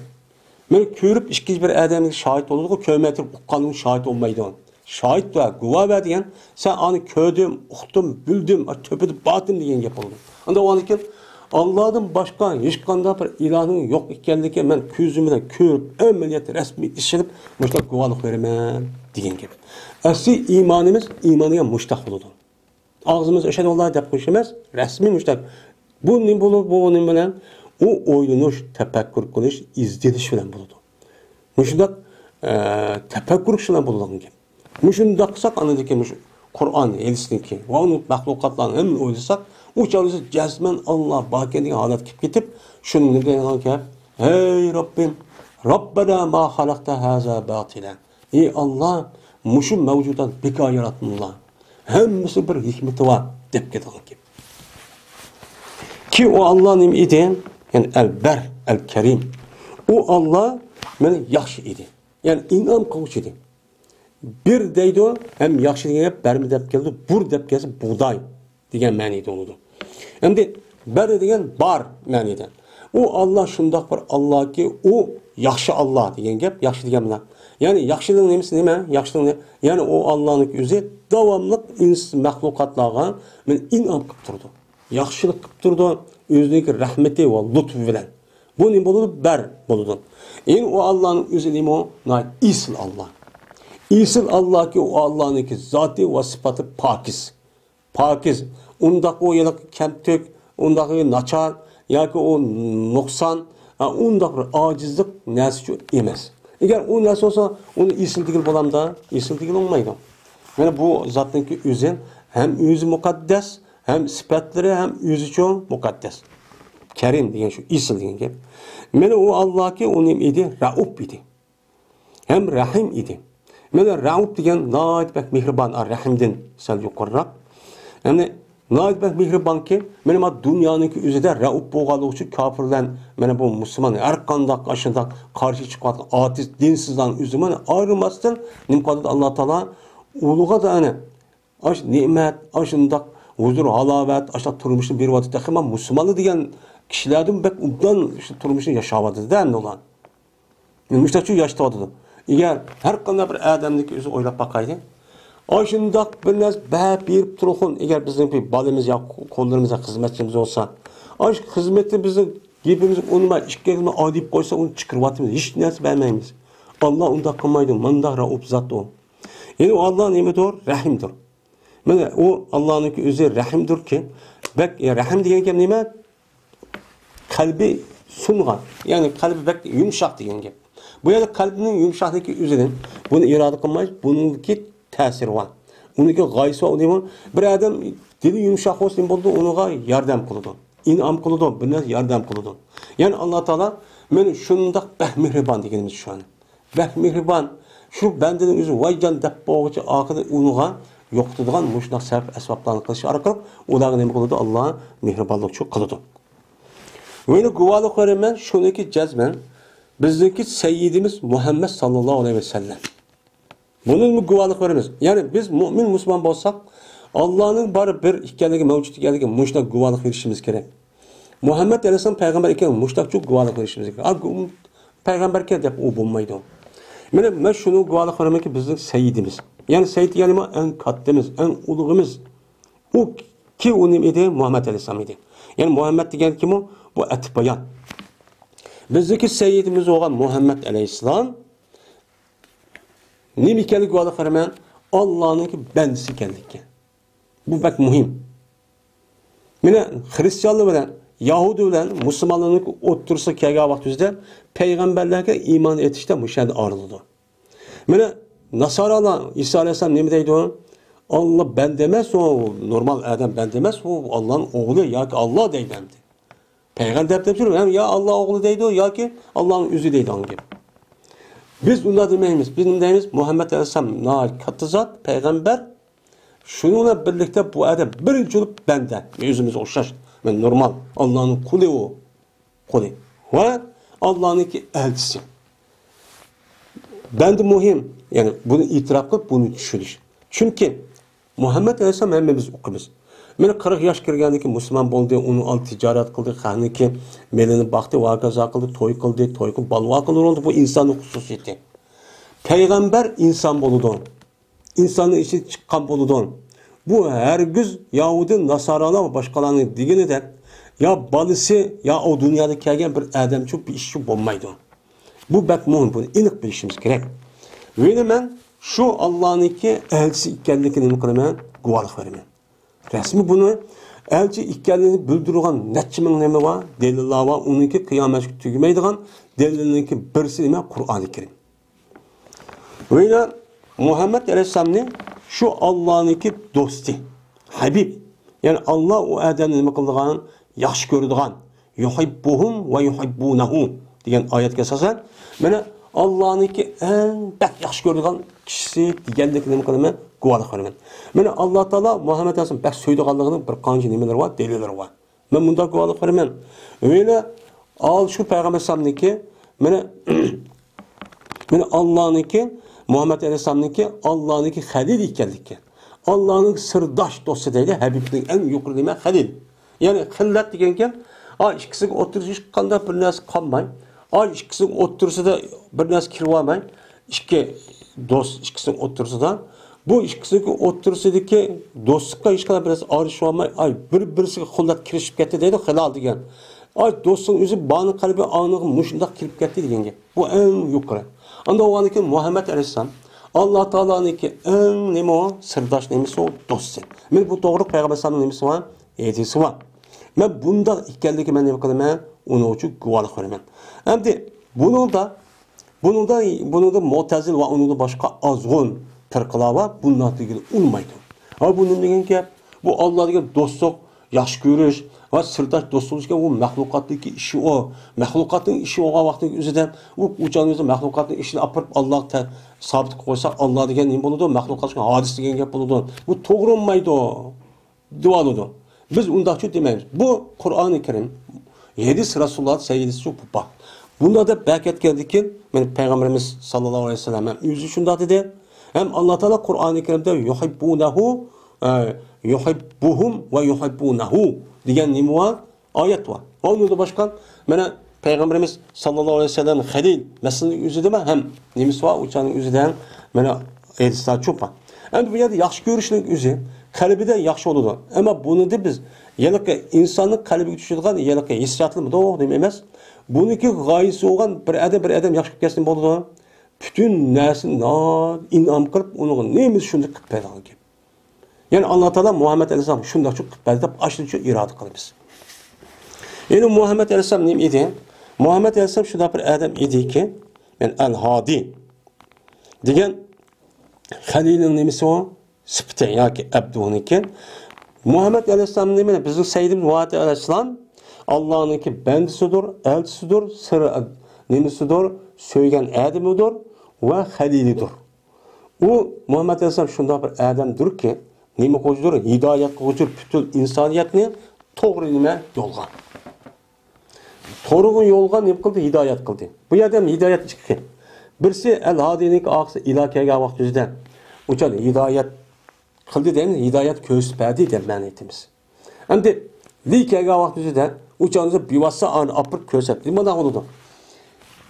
مەن كۆرۈپ ئىككىنچى بىر ئادەمگە شاھىت بولىدىغۇ، كۆرمەي تۇرۇپ ئۇققانلىقىڭ شاھىت بولمايدۇ. شاھىت ۋە گۇۋاھ بەر دېگەن، سەن ئانى كۆردۈم، ئۇقتۇم، بىلدىم، تۆپىدە باتىم دېگەن گەپ بولىدۇ. ئاندىن ئۇنىڭدىن كېيىن، ئاللادىن باشقا ھېچقانداق بىر ئىلاھنىڭ يوق ئىكەنلىكى مەن كۆزۈم بىلەن كۆرۈپ، ئەمەلىيەتتە رەسمىي ئىشىنىپ، مۇشۇنداق گۇۋاھلىق بېرىمەن دېگەن گەپ. ئەسلى ئىمانىمىز، ئىمان دېگەن مۇشۇنداق بولىدۇ. ئاغزىمىز ئەشھەدۇ ئاللا دەپ قويۇش ئەمەس، رەسمىي مۇشۇنداق. بۇ نېمە بولۇپ، بۇ نېمە بىلەن؟ ئۇ ئويلىنىش، تەپەككۇر قىلىش، ئىزدىنىش بىلەن بولىدۇ. مۇشۇنداق، ئە، تەپەككۇر قىلىش بىلەن بولىدىغان گەپ. مۇشۇنداق قىلساق، ئاندىن كېيىن مۇشۇ قۇرئان، ھەدىسنىڭكى ۋە ئۇنى مەخلۇقاتلارنى ھەممىنى ئويلىساق، ئۇ چاغدا جەزمەن ئاللا باركەن دېگەن ھالەتكە كېلىپ كېتىپ، شۇنى نېمە دەيدىغان گەپ؟ ھەي رەببىم، رەببەنا ما خەلەقتە ھازا باتىلا. ئى ئاللا، مۇشۇ مەۋجۇدات بىكار ياراتمىدىلا. ھەممىسى بىر ھېكمىتى بار، دەپ كېتىدىغان گەپ. كېيىن ئۇ ئاللا نېمە ئىدى؟ يەنى ئەل بەر، ئەل كەرىم. ئۇ ئاللا مانا ياخشى ئىدى. يەنى ئىنئام قىلغۇچى ئىدى. بېر دەيدۇ، ھەم ياخشى دېگەن گەپ، بەرمە دەپ كەلدى، بۇر دەپ كەلسە بۇغداي دېگەن مەنىدە بولىدۇ. ئەمدى بەر دېگەن بار مەنىدە. ئۇ ئاللا شۇنداق بىر ئاللاكى، ئۇ ياخشى ئاللا دېگەن گەپ، ياخشى دېگەن بىلەن. يەنى ياخشىنىڭ نېمىسى نېمە؟ ياخشىنىڭ نە-، يەنى ئۇ ئاللانىڭ ئۆزى داۋاملىق ئىنس-، مەخلۇقاتلارغا مانا ئىنئام قىلىپ تۇرىدۇ. ياخشىلىق قىلىپ تۇرىدۇ. ئۆزىنىڭكى رەھمىتى ۋە لۇتپى بىلەن. بۇ نېمە بولىدۇ؟ بەر بولىدۇ. ئەمدى ئۇ ئاللانىڭ ئۆزى نېمە؟ ناھايىتى ئېسىل ئاللا. ئېسىل ئاللاكى، ئۇ ئاللانىڭكى زاتى ۋە سىپاتى پاكىز. پاكىز. ئۇنداق ئۇ ھېلىقى كەمتۈك، ئۇنداق ناچار ياكى ئۇ نۇقسان، ھە، ئۇنداق بىر ئاجىزلىق نەرسىچۇ ئەمەس. ئەگەر ئۇ نەرسە بولسا، ئۇنى ئېسىل دېگىلى بولامدا؟ ئېسىل دېگىلى بولمايدۇ. مانا بۇ زاتنىڭكى ئۆزى ھەم ئۆزى مۇقەددەس، ھەم سۈپەتلىرى ھەم ئۆزىچۇ مۇقەددەس. كەرىم دېگەن شۇ، ئېسىل دېگەن گەپ. مانا ئۇ ئاللاكى ئۇ نېمە ئىدى؟ رەئۇپ ئىدى. ھەم رەھىم ئىدى. مانا رەئۇپ دېگەن ناھايىتى بەك مېھرىبان، رەھىمدىن سەل يۇقىرىراق. يەنى ناھايىتى بەك مېھرىبانكى، مانا ما دۇنيانىڭكى ئۆزىدە رەئۇپ بولغانلىقى ئۈچۈن كاپىرلار مانا بۇ مۇسۇلمان ھەر قانداق ئاشۇنداق قارشى چىقىۋاتقان ئاتېئىست، دىنسىزلارنىڭ ئۆزى مانا ئايرىماستىن نېمە قىلدى ئاللا تائالا؟ ئۇلىغا دە ئەنە ئاش نېمەت، ئاشۇنداق ھۇزۇر، ھالاۋەت، ئاشۇنداق تۇرمۇشنى بېرىۋاتىدۇ. تېخى ما مۇسۇلمانلار دېگەن كىشىلەردىن بەك ئوبدان شۇ تۇرمۇشنى ياشاۋاتىدۇ-دە ئەمدى ئۇلار. مۇشۇنداق ياشىتىۋاتىدۇ. ئەگەر ھەر قانداق بىر ئادەمنىڭكى ئۆزى ئويلاپ باقايلى. ئاشۇنداق بىر نەرسە بەرىپ بېرىپ تۇرغۇن. ئەگەر بىزنىڭ بىر بالىمىز يا قوللىرىمىز يا خىزمەتچىمىز بولسا، ئاش خىزمىتى بىزنىڭ گېپىمىزنى ئۇنىماي، ئىككى كەلمە ئا دەپ قويسا، ئۇنى چىقىرىۋاتىمىز. ھېچ نەرسە بەرمەيمىز. ئاللا ئۇنداق قىلمايدۇ. مانداق رەئۇپ زات ئۇ. يەنى ئۇ ئاللا نېمىدۇر؟ رەھىمدۇر. مانا ئۇ ئاللانىڭكى ئۆزى رەھىمدۇركى. بەك، يا، رەھىم دېگەن گەپ نېمە؟ قەلبى سۇنغان، يەنى قەلبى بەك يۇمشاق دېگەن گەپ. بۇ يەردە قەلبىنىڭ يۇمشاقلىقى ئۆزىدىن، بۇنى ئىرادە قىلماي، بۇنىڭكى تەسىرى بار. ئۇنىڭكى غايىسى بار. ئۇنى بىر ئادەم دىلى يۇمشاق بولسا نېمە بولىدۇ؟ ئۇنىڭغا ياردەم قىلىدۇ. ئىنئام قىلىدۇ، بىر نەرسە ياردەم قىلىدۇ. يەنى ئاللا تائالا مانا شۇنداق بەك مېھرىبان دېگىنىمىز شۇ. بەك مېھرىبان. شۇ بەندىنىڭ ئۆزى ۋايجان دەپ بولغۇچە ئاخىرى ئۇنىڭغا يوقىتىدىغان مۇشۇنداق سەۋەب ئەسۋابلارنى قىلىش ئارقىلىق ئۇلارغا نېمە قىلىدۇ؟ ئاللا مېھرىبانلىقچۇ قىلىدۇ. ۋە يەنە گۇۋاھلىق بېرىمەن، شۇنىڭكى جەزمەن بىزنىڭكى سەييىدىمىز مۇھەممەد ساللاللاھۇ ئەلەيھى ۋەسەللەم. بۇنىمۇ گۇۋاھلىق بېرىمىز. يەنى بىز مۆمىن مۇسۇلمان بولساق، ئاللانىڭ بار بىر ئىكەنلىكى، مەۋجۇت ئىكەنلىكى مۇشۇنداق گۇۋاھلىق بېرىشىمىز كېرەك. مۇھەممەد ئەلەيھىسسالام پەيغەمبەر ئىكەنلىكى مۇشۇنداقچۇ گۇۋاھلىق بېرىشىمىز كېرەك. ئا، گۇ-، پەيغەمبەركەن دەپ ئۇ بولمايدۇ. مانا مەن شۇنىڭ گۇۋاھلىق بېرىمەنكى، بىزنىڭ سەييىدىمىز. يەنى سەييىد دېگەننى ئەڭ كاتتىمىز، ئەڭ ئۇلۇغىمىز. ئۇ كى ئۇ نېمە ئىدى؟ مۇھەممەد ئەلەيھىسسالام ئىدى. يەنى مۇھەممەد دېگەن كىم ئۇ؟ بۇ ئەتىپ بايان. بىزنىڭكى سەييىدىمىز بولغان مۇھەممەد ئەلەيھىسسالام نېمە ئىكەنلىكى گۇۋاھلىق بېرىمەن؟ ئاللانىڭكى بەندىسى ئىكەنلىكى. بۇ بەك مۇھىم. مانا خرىستىيانلار بىلەن يەھۇدىي بىلەن مۇسۇلمانلارنىڭ ئوتتۇرىسىغا كەلگەن ۋاقتىمىزدا پەيغەمبەرلەرگە ئىمان ئېيتىشتا مۇشۇ يەردە ئايرىلىدۇ. مانا ناسارالار ئىسا ئەلەيھىسسالام نېمە دەيدۇ؟ ئاللا بەندە ئەمەس، ئۇ نورمال ئادەم بەندە ئەمەس، ئۇ ئاللانىڭ ئوغلى ياكى ئاللا دەيدۇ ئەمدى. پەيغەمبەر دەپ تەپسىر، ھەم يا ئاللا ئوغلى دەيدۇ ياكى ئاللانىڭ ئۆزى دەيدىغان گەپ. بىز ئۇنداق دېمەيمىز. بىز نېمە دەيمىز؟ مۇھەممەد ئەلەيھىسسالام ناھايىتى كاتتا زات، پەيغەمبەر. شۇنىڭ بىلەن بىرلىكتە بۇ ئادەم بىرىنچى بولۇپ بەندە. ئۆزىمىزگە ئوخشاش. مەن نورمال. ئاللانىڭ قۇلى ئۇ. قۇلى. ۋە ئاللانىڭكى ئەلچىسى. بەندە مۇھىم. يەنى بۇنى ئېتىراپ قىلىپ، بۇنى چۈشىنىش. چۈنكى مۇھەممەد ئەلەيھىسسالام ھەممىمىز ئۇقىمىز. مانا قىرىق ياش كىرگەندىن كېيىن مۇسۇلمان بولدى، ئۇنىڭ ئالدىدا تىجارەت قىلدى، خەقنىڭكى مېلىنى باقتى، ۋاكازا قىلدى، توي قىلدى، توي قىلىپ بالا ۋاقىللار بولدى. بۇ ئىنساننىڭ خۇسۇسىيىتى. پەيغەمبەر ئىنسان بولىدۇ. ئىنساننىڭ ئىچىدىن چىققان بولىدۇ. بۇ ھەرگىز يەھۇدىي، ناسارالار ۋە باشقىلارنىڭ دېگىنىدەك يا بالىسى، يا ئۇ دۇنيادا كەلگەن بىر ئادەمچۇ بىر ئىشچۇ بولمايدۇ. بۇ بەك مۇھىم، بۇنى ئېنىق بىلىشىمىز كېرەك. ۋە يەنە مەن شۇ ئاللانىڭكى ئەلچىسى ئىكەنلىكىنى نېمە قىلىمەن؟ گۇۋاھلىق بېرىمەن. رەسمىي بۇنى ئەلچى ئىكەنلىكىنى بىلدۈرىدىغان نەچچە مىڭ نېمە بار؟ دەلىللار بار. ئۇنىڭكى قىيامەتكە تۈگىمەيدىغان دەلىلنىڭكى بىرسى نېمە؟ قۇرئانى كەرىم. ۋە يەنە مۇھەممەد ئەلەيھىسسالامنى شۇ ئاللانىڭكى دوستى، ھەبىب. يەنى ئاللا ئۇ ئادەمنى نېمە قىلىدىغان؟ ياخشى كۆرىدىغان. يۇھىببۇھۇم ۋە يۇھىببۇنەھۇ دېگەن ئايەتكە ئاساسەن، مانا ئاللانىڭكى ئەڭ بەك ياخشى كۆرىدىغان كىشىسى دېگەنلىكىنى نېمە قىلىمەن؟ گۇۋاھلىق بېرىمەن. مانا ئاللا تائالا مۇھەممەد ئەلەيھىسسالام بەك سۆيىدىغانلىقىنىڭ بىر قانچە نېمىلىرى بار؟ دەلىللىرى بار. مەن مۇنداق گۇۋاھلىق بېرىمەن. ۋە يەنە ئال شۇ پەيغەمبەر ئەلەيھىسسالامنىڭكى، مانا، مانا ئاللانىڭكى، مۇھەممەد ئەلەيھىسسالامنىڭكى ئاللانىڭكى خەلىلى ئىكەنلىكى. ئاللانىڭ سىرداش دوستى دەيدۇ، ھەبىبنىڭ ئەڭ يۇقىرى نېمە؟ خەلىل. يەنى خىللەت دېگەن گەپ، ئا، ئىككىسىنىڭ ئوتتۇرىسىدا ھېچقانداق بىر نەرسە قالماي، ئا، ئىككىسىنىڭ ئوتتۇرىسىدا بىر نەرسە كىرىۋالماي، ئىككى دوست ئىككىسىنىڭ ئوتتۇرىسىدا، بۇ ئىككىسىنىڭ ئوتتۇرىسىدىكى دوستلۇققا ھېچقانداق بىر نەرسە ئارىلىشىۋالماي، ئاي، بىر-، بىرسىگە خىللەت كىرىشىپ كەتتى دەيدۇ، خىلال دېگەن. ئاي، دوستنىڭ ئۆزى بارنىڭ قەلبى ئاڭىغا مۇشۇنداق كىرىپ كەتتى دېگەن گەپ. بۇ ئەڭ يۇقىرى. ئاندا بولغاندىن كېيىن مۇھەممەد ئەلەيھىسسالام ئاللا تائالانىڭكى ئەڭ نېمە ئۇ؟ سىرداش نېمىسى ئۇ؟ دوستى. مانا بۇ توغرىلىق پەيغەمبەر ئەلەيھىسسالامنىڭ نېمىسى بار؟ ھەدىسى بار. مەن بۇنداق ئىكەنلىكى مەن نېمە قىلىمەن؟ ئۇنىڭ ئۈچۈن گۇۋاھلىق بېرىمەن. ئەمدى بۇنىڭدا بۇنىڭدا، بۇنىڭدا مۇئتەزىل ۋە ئۇنىڭدىن باشقا ئازغۇن پىرقىلار بار، بۇنداق دېگىلى ئۇنىمايدۇ. ھا، بۇ نېمە دېگەن گەپ؟ بۇ ئاللا دېگەن دوستلۇق، ياخشى كۆرۈش ۋە سىرداش دوستلۇق ئىكەن، ئۇ مەخلۇقاتتىكى ئىشى ئۇ. مەخلۇقاتنىڭ ئىشى بولغان ۋاقتىنىڭ ئۆزىدە ئۇ، ئۇ چاغنىڭ ئۆزىدە مەخلۇقاتنىڭ ئىشىنى ئاپىرىپ ئاللاغا تە-، سابىت قىلىپ قويسا، ئاللا دېگەن نېمە بولىدۇ؟ مەخلۇقاتقا ھادىس دېگەن گەپ بولىدۇ. بۇ توغرا بولمايدۇ. دېۋالىدۇ. بىز ئۇنداقچۇ دېمەيمىز. بۇ قۇرئانى كەرىم، ھەدىس رەسۇلۇللا سەييىدىسىچۇ بۇ بار. بۇنداق دەپ بەكەتكەندىن كېيىن، مانا پەيغەمبىرىمىز ساللاللاھۇ ئەلەيھى ۋەسەللەم ھەم ئۆزى شۇنداق دېدى. ھەم ئاللا تائالا قۇرئانى كەرىمدە يۇھىببۇنەھۇ، ئە، يۇھىببۇھۇم ۋە يۇھىببۇنەھۇ دېگەن نېمە بار؟ ئايەت بار. ۋە ئۇنىڭدىن باشقا، مانا پەيغەمبىرىمىز ساللاللاھۇ ئەلەيھى ۋەسەللەم خەلىل مەسىلىنىڭ ئۆزىدىمۇ ھەم نېمىسى بار؟ ئۇ چاغنىڭ ئۆزىدە ھەم مانا ھەدىسلەر چوپان. ئەمدى بۇ يەردە ياخشى كۆرۈشنىڭ ئۆزى قەلبىدە ياخشى بولىدۇ. ئەمما بۇنىڭدا بىز ھېلىقى ئىنساننىڭ قەلبىگە چۈشىدىغان ھېلىقى ھېسسىياتلىرىمۇ نېمە ئەمەس. بۇنىڭكى غايىسى بولغان بىر ئادەم، بىر ئادەم ياخشى كۆرۈپ كەتسە نېمە بولىدۇ؟ پۈتۈن نەرسىنى ئىنئام قىلىپ، ئۇنىڭغا نېمىسى شۇنى قىلىپ بەرگەن گەپ. يەنى ئاللا تائالا مۇھەممەد ئەلەيھىسسالام شۇنداقچۇ قىلىپ بەردى دەپ ئاشۇنچە ئىرادە قىلىمىز. يەنى مۇھەممەد ئەلەيھىسسالام نېمە ئىدى؟ مۇھەممەد ئەلەيھىسسالام شۇنداق بىر ئادەم ئىدىكى، يەنى ئەل ھادى دېگەن خەلىلنىڭ نېمىسى ئۇ؟ سۈپىتى ياكى ئەبدۇنىكى. مۇھەممەد ئەلەيھىسسالام نېمە؟ بىزنىڭ سەييىدىمىز مۇھەممەد ئەلەيھىسسالام ئاللانىڭكى بەندىسىدۇر، ئەلچىسىدۇر، سىر نېمىسىدۇر، سۆيگەن ئادىمىدۇر ۋە خەلىلىدۇر. ئۇ مۇھەممەد ئەلەيھىسسالام شۇنداق بىر ئادەمدۇركى، نېمە قىلغۇچىدۇر؟ ھىدايەت قىلغۇچىدۇر پۈتۈن ئىنسانىيەتنى توغرا نېمە يولغا. توغرا يولغا نېمە قىلدى؟ ھىدايەت قىلدى. بۇ يەردە ھەم ھىدايەت ئىككى خىل. بىرسى ئەل ھادىنىڭكى ئارقىسى ئىلا كەلگەن ۋاقىت يۈزىدە ئۇچان ھىدايەت قىلدى دەيمىز، ھىدايەت كۆرسىتىپ بەردى دەپ مەنە ئېيتىمىز. ئەمدى لى كەلگەن ۋاقىت يۈزىدە ئۇچانىزدا بىۋاسىتە ئاپىرىپ كۆرسەتتى. مانا بولىدۇ.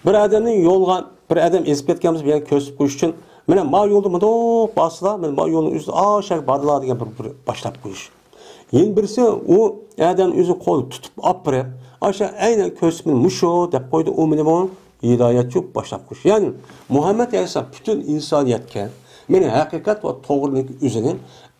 بىر ئادەمنى يولغا، بىر ئادەم ئېزىپ كەتكەن بولسا، بىر يەرگە كۆرسىتىپ قويۇش ئۈچۈن، مانا ما يولدا مۇنداق بارسىلا، مانا ما يولنىڭ ئۆزىدە ئاشاق بارلا دېگەن بىر، بىر باشلاپ قويۇش. يەنە بىرسى، ئۇ ئادەم ئۆزى قولى تۇتۇپ ئاپىرىپ، ئاشا ئەينەن كۆرسىتىپ مۇشۇ دەپ قويدى، ئۇ مېنى بۇ ھىدايەتچۇ باشلاپ قويۇش. يەنى مۇھەممەد ئەلەيھىسسالام پۈتۈن ئىنسانىيەتكە مېنى ھەقىقەت ۋە توغرىلىق ئۆزىنى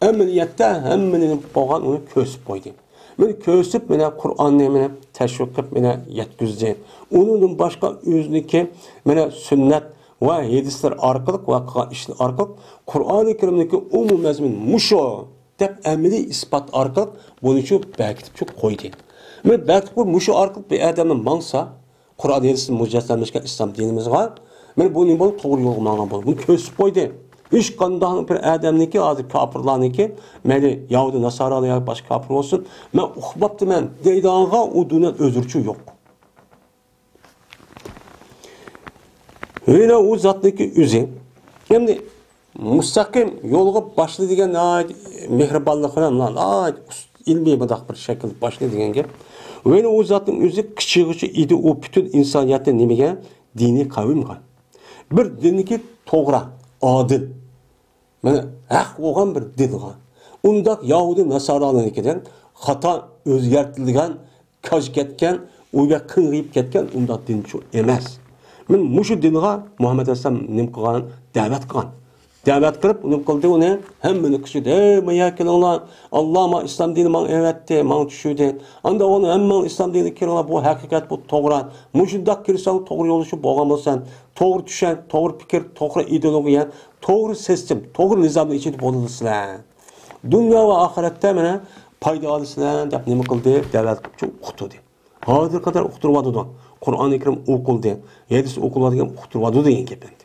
ئەمەلىيەتتە ھەممىنى بولغان ئۇنى كۆرسىتىپ قويدى. مېنى كۆرسىتىپ، مېنى قۇرئاننى مېنى تەشۋىق قىلىپ مېنى يەتكۈزدى. ئۇنىڭدىن باشقا ئۆزىنىڭكى مېنى سۈننەت ۋە ھەدىسلەر ئارقىلىق ۋە قىلغان ئىشلىرى ئارقىلىق قۇرئانى كەرىمدىكى ئومۇمىي مەزمۇن مۇشۇ دەپ ئەمەلىي ئىسپات ئارقىلىق بۇنىچۇ بەكىتىپچۇ قويدى. مېنى بەكىتىپ قويۇپ مۇشۇ ئارقىلىق بىر ئادەمنى ماڭسا، قۇرئان ھەدىستىن مۇجەسسەملەشكەن ئىسلام دىنىمىزغا، مانا بۇ نېمە بولدى؟ توغرا يولغا ماڭغان بولدى. بۇنى كۆرسىتىپ قويدى. ھېچقانداق بىر ئادەمنىڭكى، ھازىر كاپىرلارنىڭكى، مەيلى يەھۇدىي، ناسارالار ياكى باشقا كاپىر بولسۇن، مەن ئۇقماپتىمەن دەيدىغانغا ئۇ دۇنيادا ئۆزرىچۇ يوق. ۋەيلا ئۇ زاتنىڭكى ئۆزى. ئەمدى مۇستەقىم يولغا باشلا دېگەن ناھايىتى مېھرىبانلىق بىلەن، ناھايىتى ئىلمىي مۇنداق بىر شەكىلدە باشلا دېگەن گەپ. ۋەيلا ئۇ زاتنىڭ ئۆزى قىچىغىچە ئىدى، ئۇ پۈتۈن ئىنسانىيەتنى نېمىگە؟ دىنىي قەۋمگە. بىر دىننىكى توغرا، ئادىل، مانا ھەق بولغان بىر دىنغا. ئۇنداق يەھۇدىي ناسارالارنىڭكىدەك خاتا ئۆزگەرتىلگەن، كاج كەتكەن، ئۇ يەر قىڭغىيىپ كەتكەن ئۇنداق دىنچۇ ئەمەس. مەن مۇشۇ دىنغا مۇھەممەد ئەلەيھىسسالام نېمە قىلغان؟ دەۋەت قىلغان. دەۋەت قىلىپ، نېمە قىلدى ئۇنى؟ ھەممىنى قىچقىردى، «ھەي، ما يەر كېلىڭلار! ئاللا ما ئىسلام دىنى ماڭا ئەۋەتتى، ماڭا چۈشۈردى. ئاندا ئۇنى ھەممىڭ ئىسلام دىنىغا كىرىڭلار، بۇ ھەقىقەت، بۇ توغرا. مۇشۇنداق كىرسەڭ توغرا يولدىشىپ بولغان بولىسەن. توغرا چۈشەنچە، توغرا پىكىر، توغرا ئىدېئولوگىيە، توغرا سىستېم، توغرا نىزامنىڭ ئىچىدە بولىسىلەر. دۇنيا ۋە ئاخىرەتتە مانا پايدا ئالىسىلەر» دەپ نېمە قىلدى؟ دەۋەت قىلىپچۇ ئۇقتۇردى. ھازىرغا قەدەر ئۇقتۇرۇۋاتىدۇ. قۇرئانى كەرىم ئوقۇلدى، ھەدىس ئوقۇلىدىغان ئۇقتۇرۇۋاتىدۇ دېگەن گەپ ئەمدى.